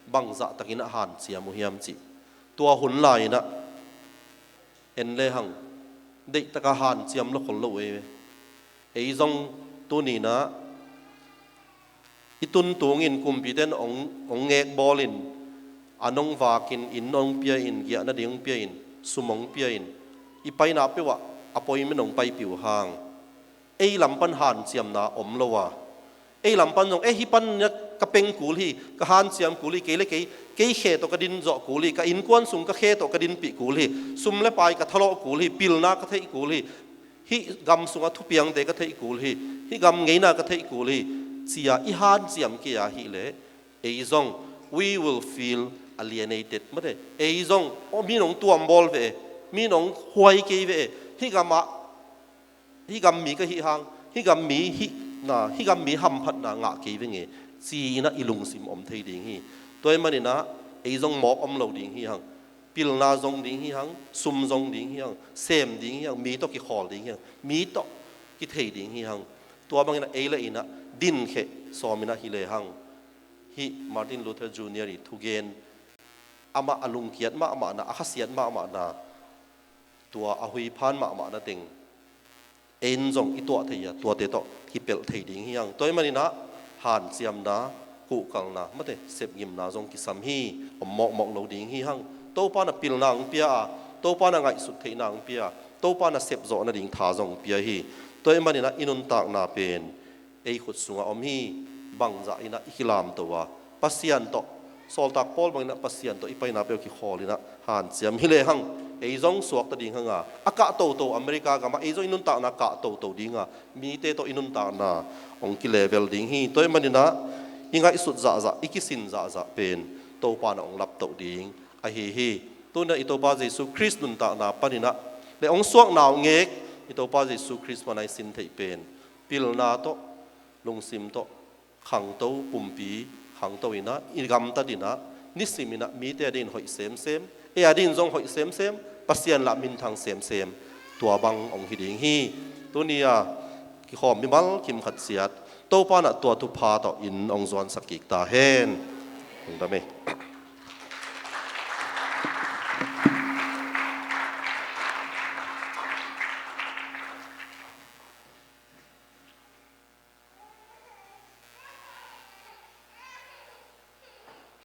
bangzahtakin a hanciam uh hiam cih tua hun lai-inah en lehang deihtaka hanciam lo khol lo uh ei. Ei zong tuninah i tuntungin kumpiten hong, hong ngekbawlin, an hong vakin, inn hong pia-in, giahna ding hong pia-in, sum hong pia-in, i paina peuhah appointment hong paipih uh hang, ei lam pan hanciamna om lo a, ei lam pan zong, eh, hih pan ka peng kul hi, ka hanciam kul hi, kei le kei, kei khe tawh ka din zawh kul hi, ka innkuan sung ka khe tawh ka dinpih kul hi, sum le pai ka thalawh kul hi, pilna ka theih kul hi, hih gam sungah thupiangte ka theih kul hi, hih gam ngeina ka theih kul hi, ci-a i hanciam kei a hih leh, ei zong, we will feel alienated, mate, ei zong, oh, mi in hong tuambawl ve e, mi in hong huai kei ve e, hih gamah, hih gam mi ka hih hang, hih gam mi hihna, hih gam mi hamphatna ngah kei veng e, ci-inah i lungsim om thei ding hi. Tua ahih maninah ei zong mawk om lo ding hi hang. Pilna zong ding hi hang, sum zong ding hi hang, sem ding hi hang, mi tawh kikhawl ding hi hang, mi tawh kithei ding hi hang. Tua banginah ei le ei inah dinkheh sawminah hi lehang, hih Martin Luther Junior i thugen, amah a lungkiat mahmahna, a khasiat mahmahna, tua a huiphan mahmahna teng ei in zong i tuah thei a, tuate tawh kipelh thei ding hi hang. Tua ahih maninah hanciamna, kuhkalna, mate, sepgimna zong kisam hi. Om mawkmawk lo ding hi hang. Topa in a pilna hong pia a, Topa in a ngaihsut theihna hong pia a, Topa na sepzawh nading tha zong pia hi. Tua ahih manin ah i nuntakna pen ei khut sungah om hi. Bangzah in ah i kilamto a, Pasian tawh, Sawltak Paul bangin ah Pasian tawh i paina peuh kikhawl in ah hanciam hi lehang, ei zong suakta ding hang a, a kah toto America gamah ei zong i nuntakna kah toto ding a, mite tawh i nuntakna hong kilevel ding hi. Tua ahih manin ah i ngaihsut zahzah, i kisin zahzah pen Topa in ah hong laptoh ding ahi hi. Tu-in ah i Topa Jesu Khrist nuntakna panin ah le hong suakna uh ngek, i Topa Jesu Khrist pan ah i sin theih pen pilna tawh, lungsim tawh, khangto, pumpi khangto in ah, i gamtat in ah, nisim in ah mite adingin hoih semsem, ei adingin zong hoih semsem, Pasian lah minthang semsem, tua bang hong hi ding hi. Tuni a kikhawm mimal kim khat ciat Topa in ah tua thupha tawh in hong zuansak kik ta hen. Lungdam ei.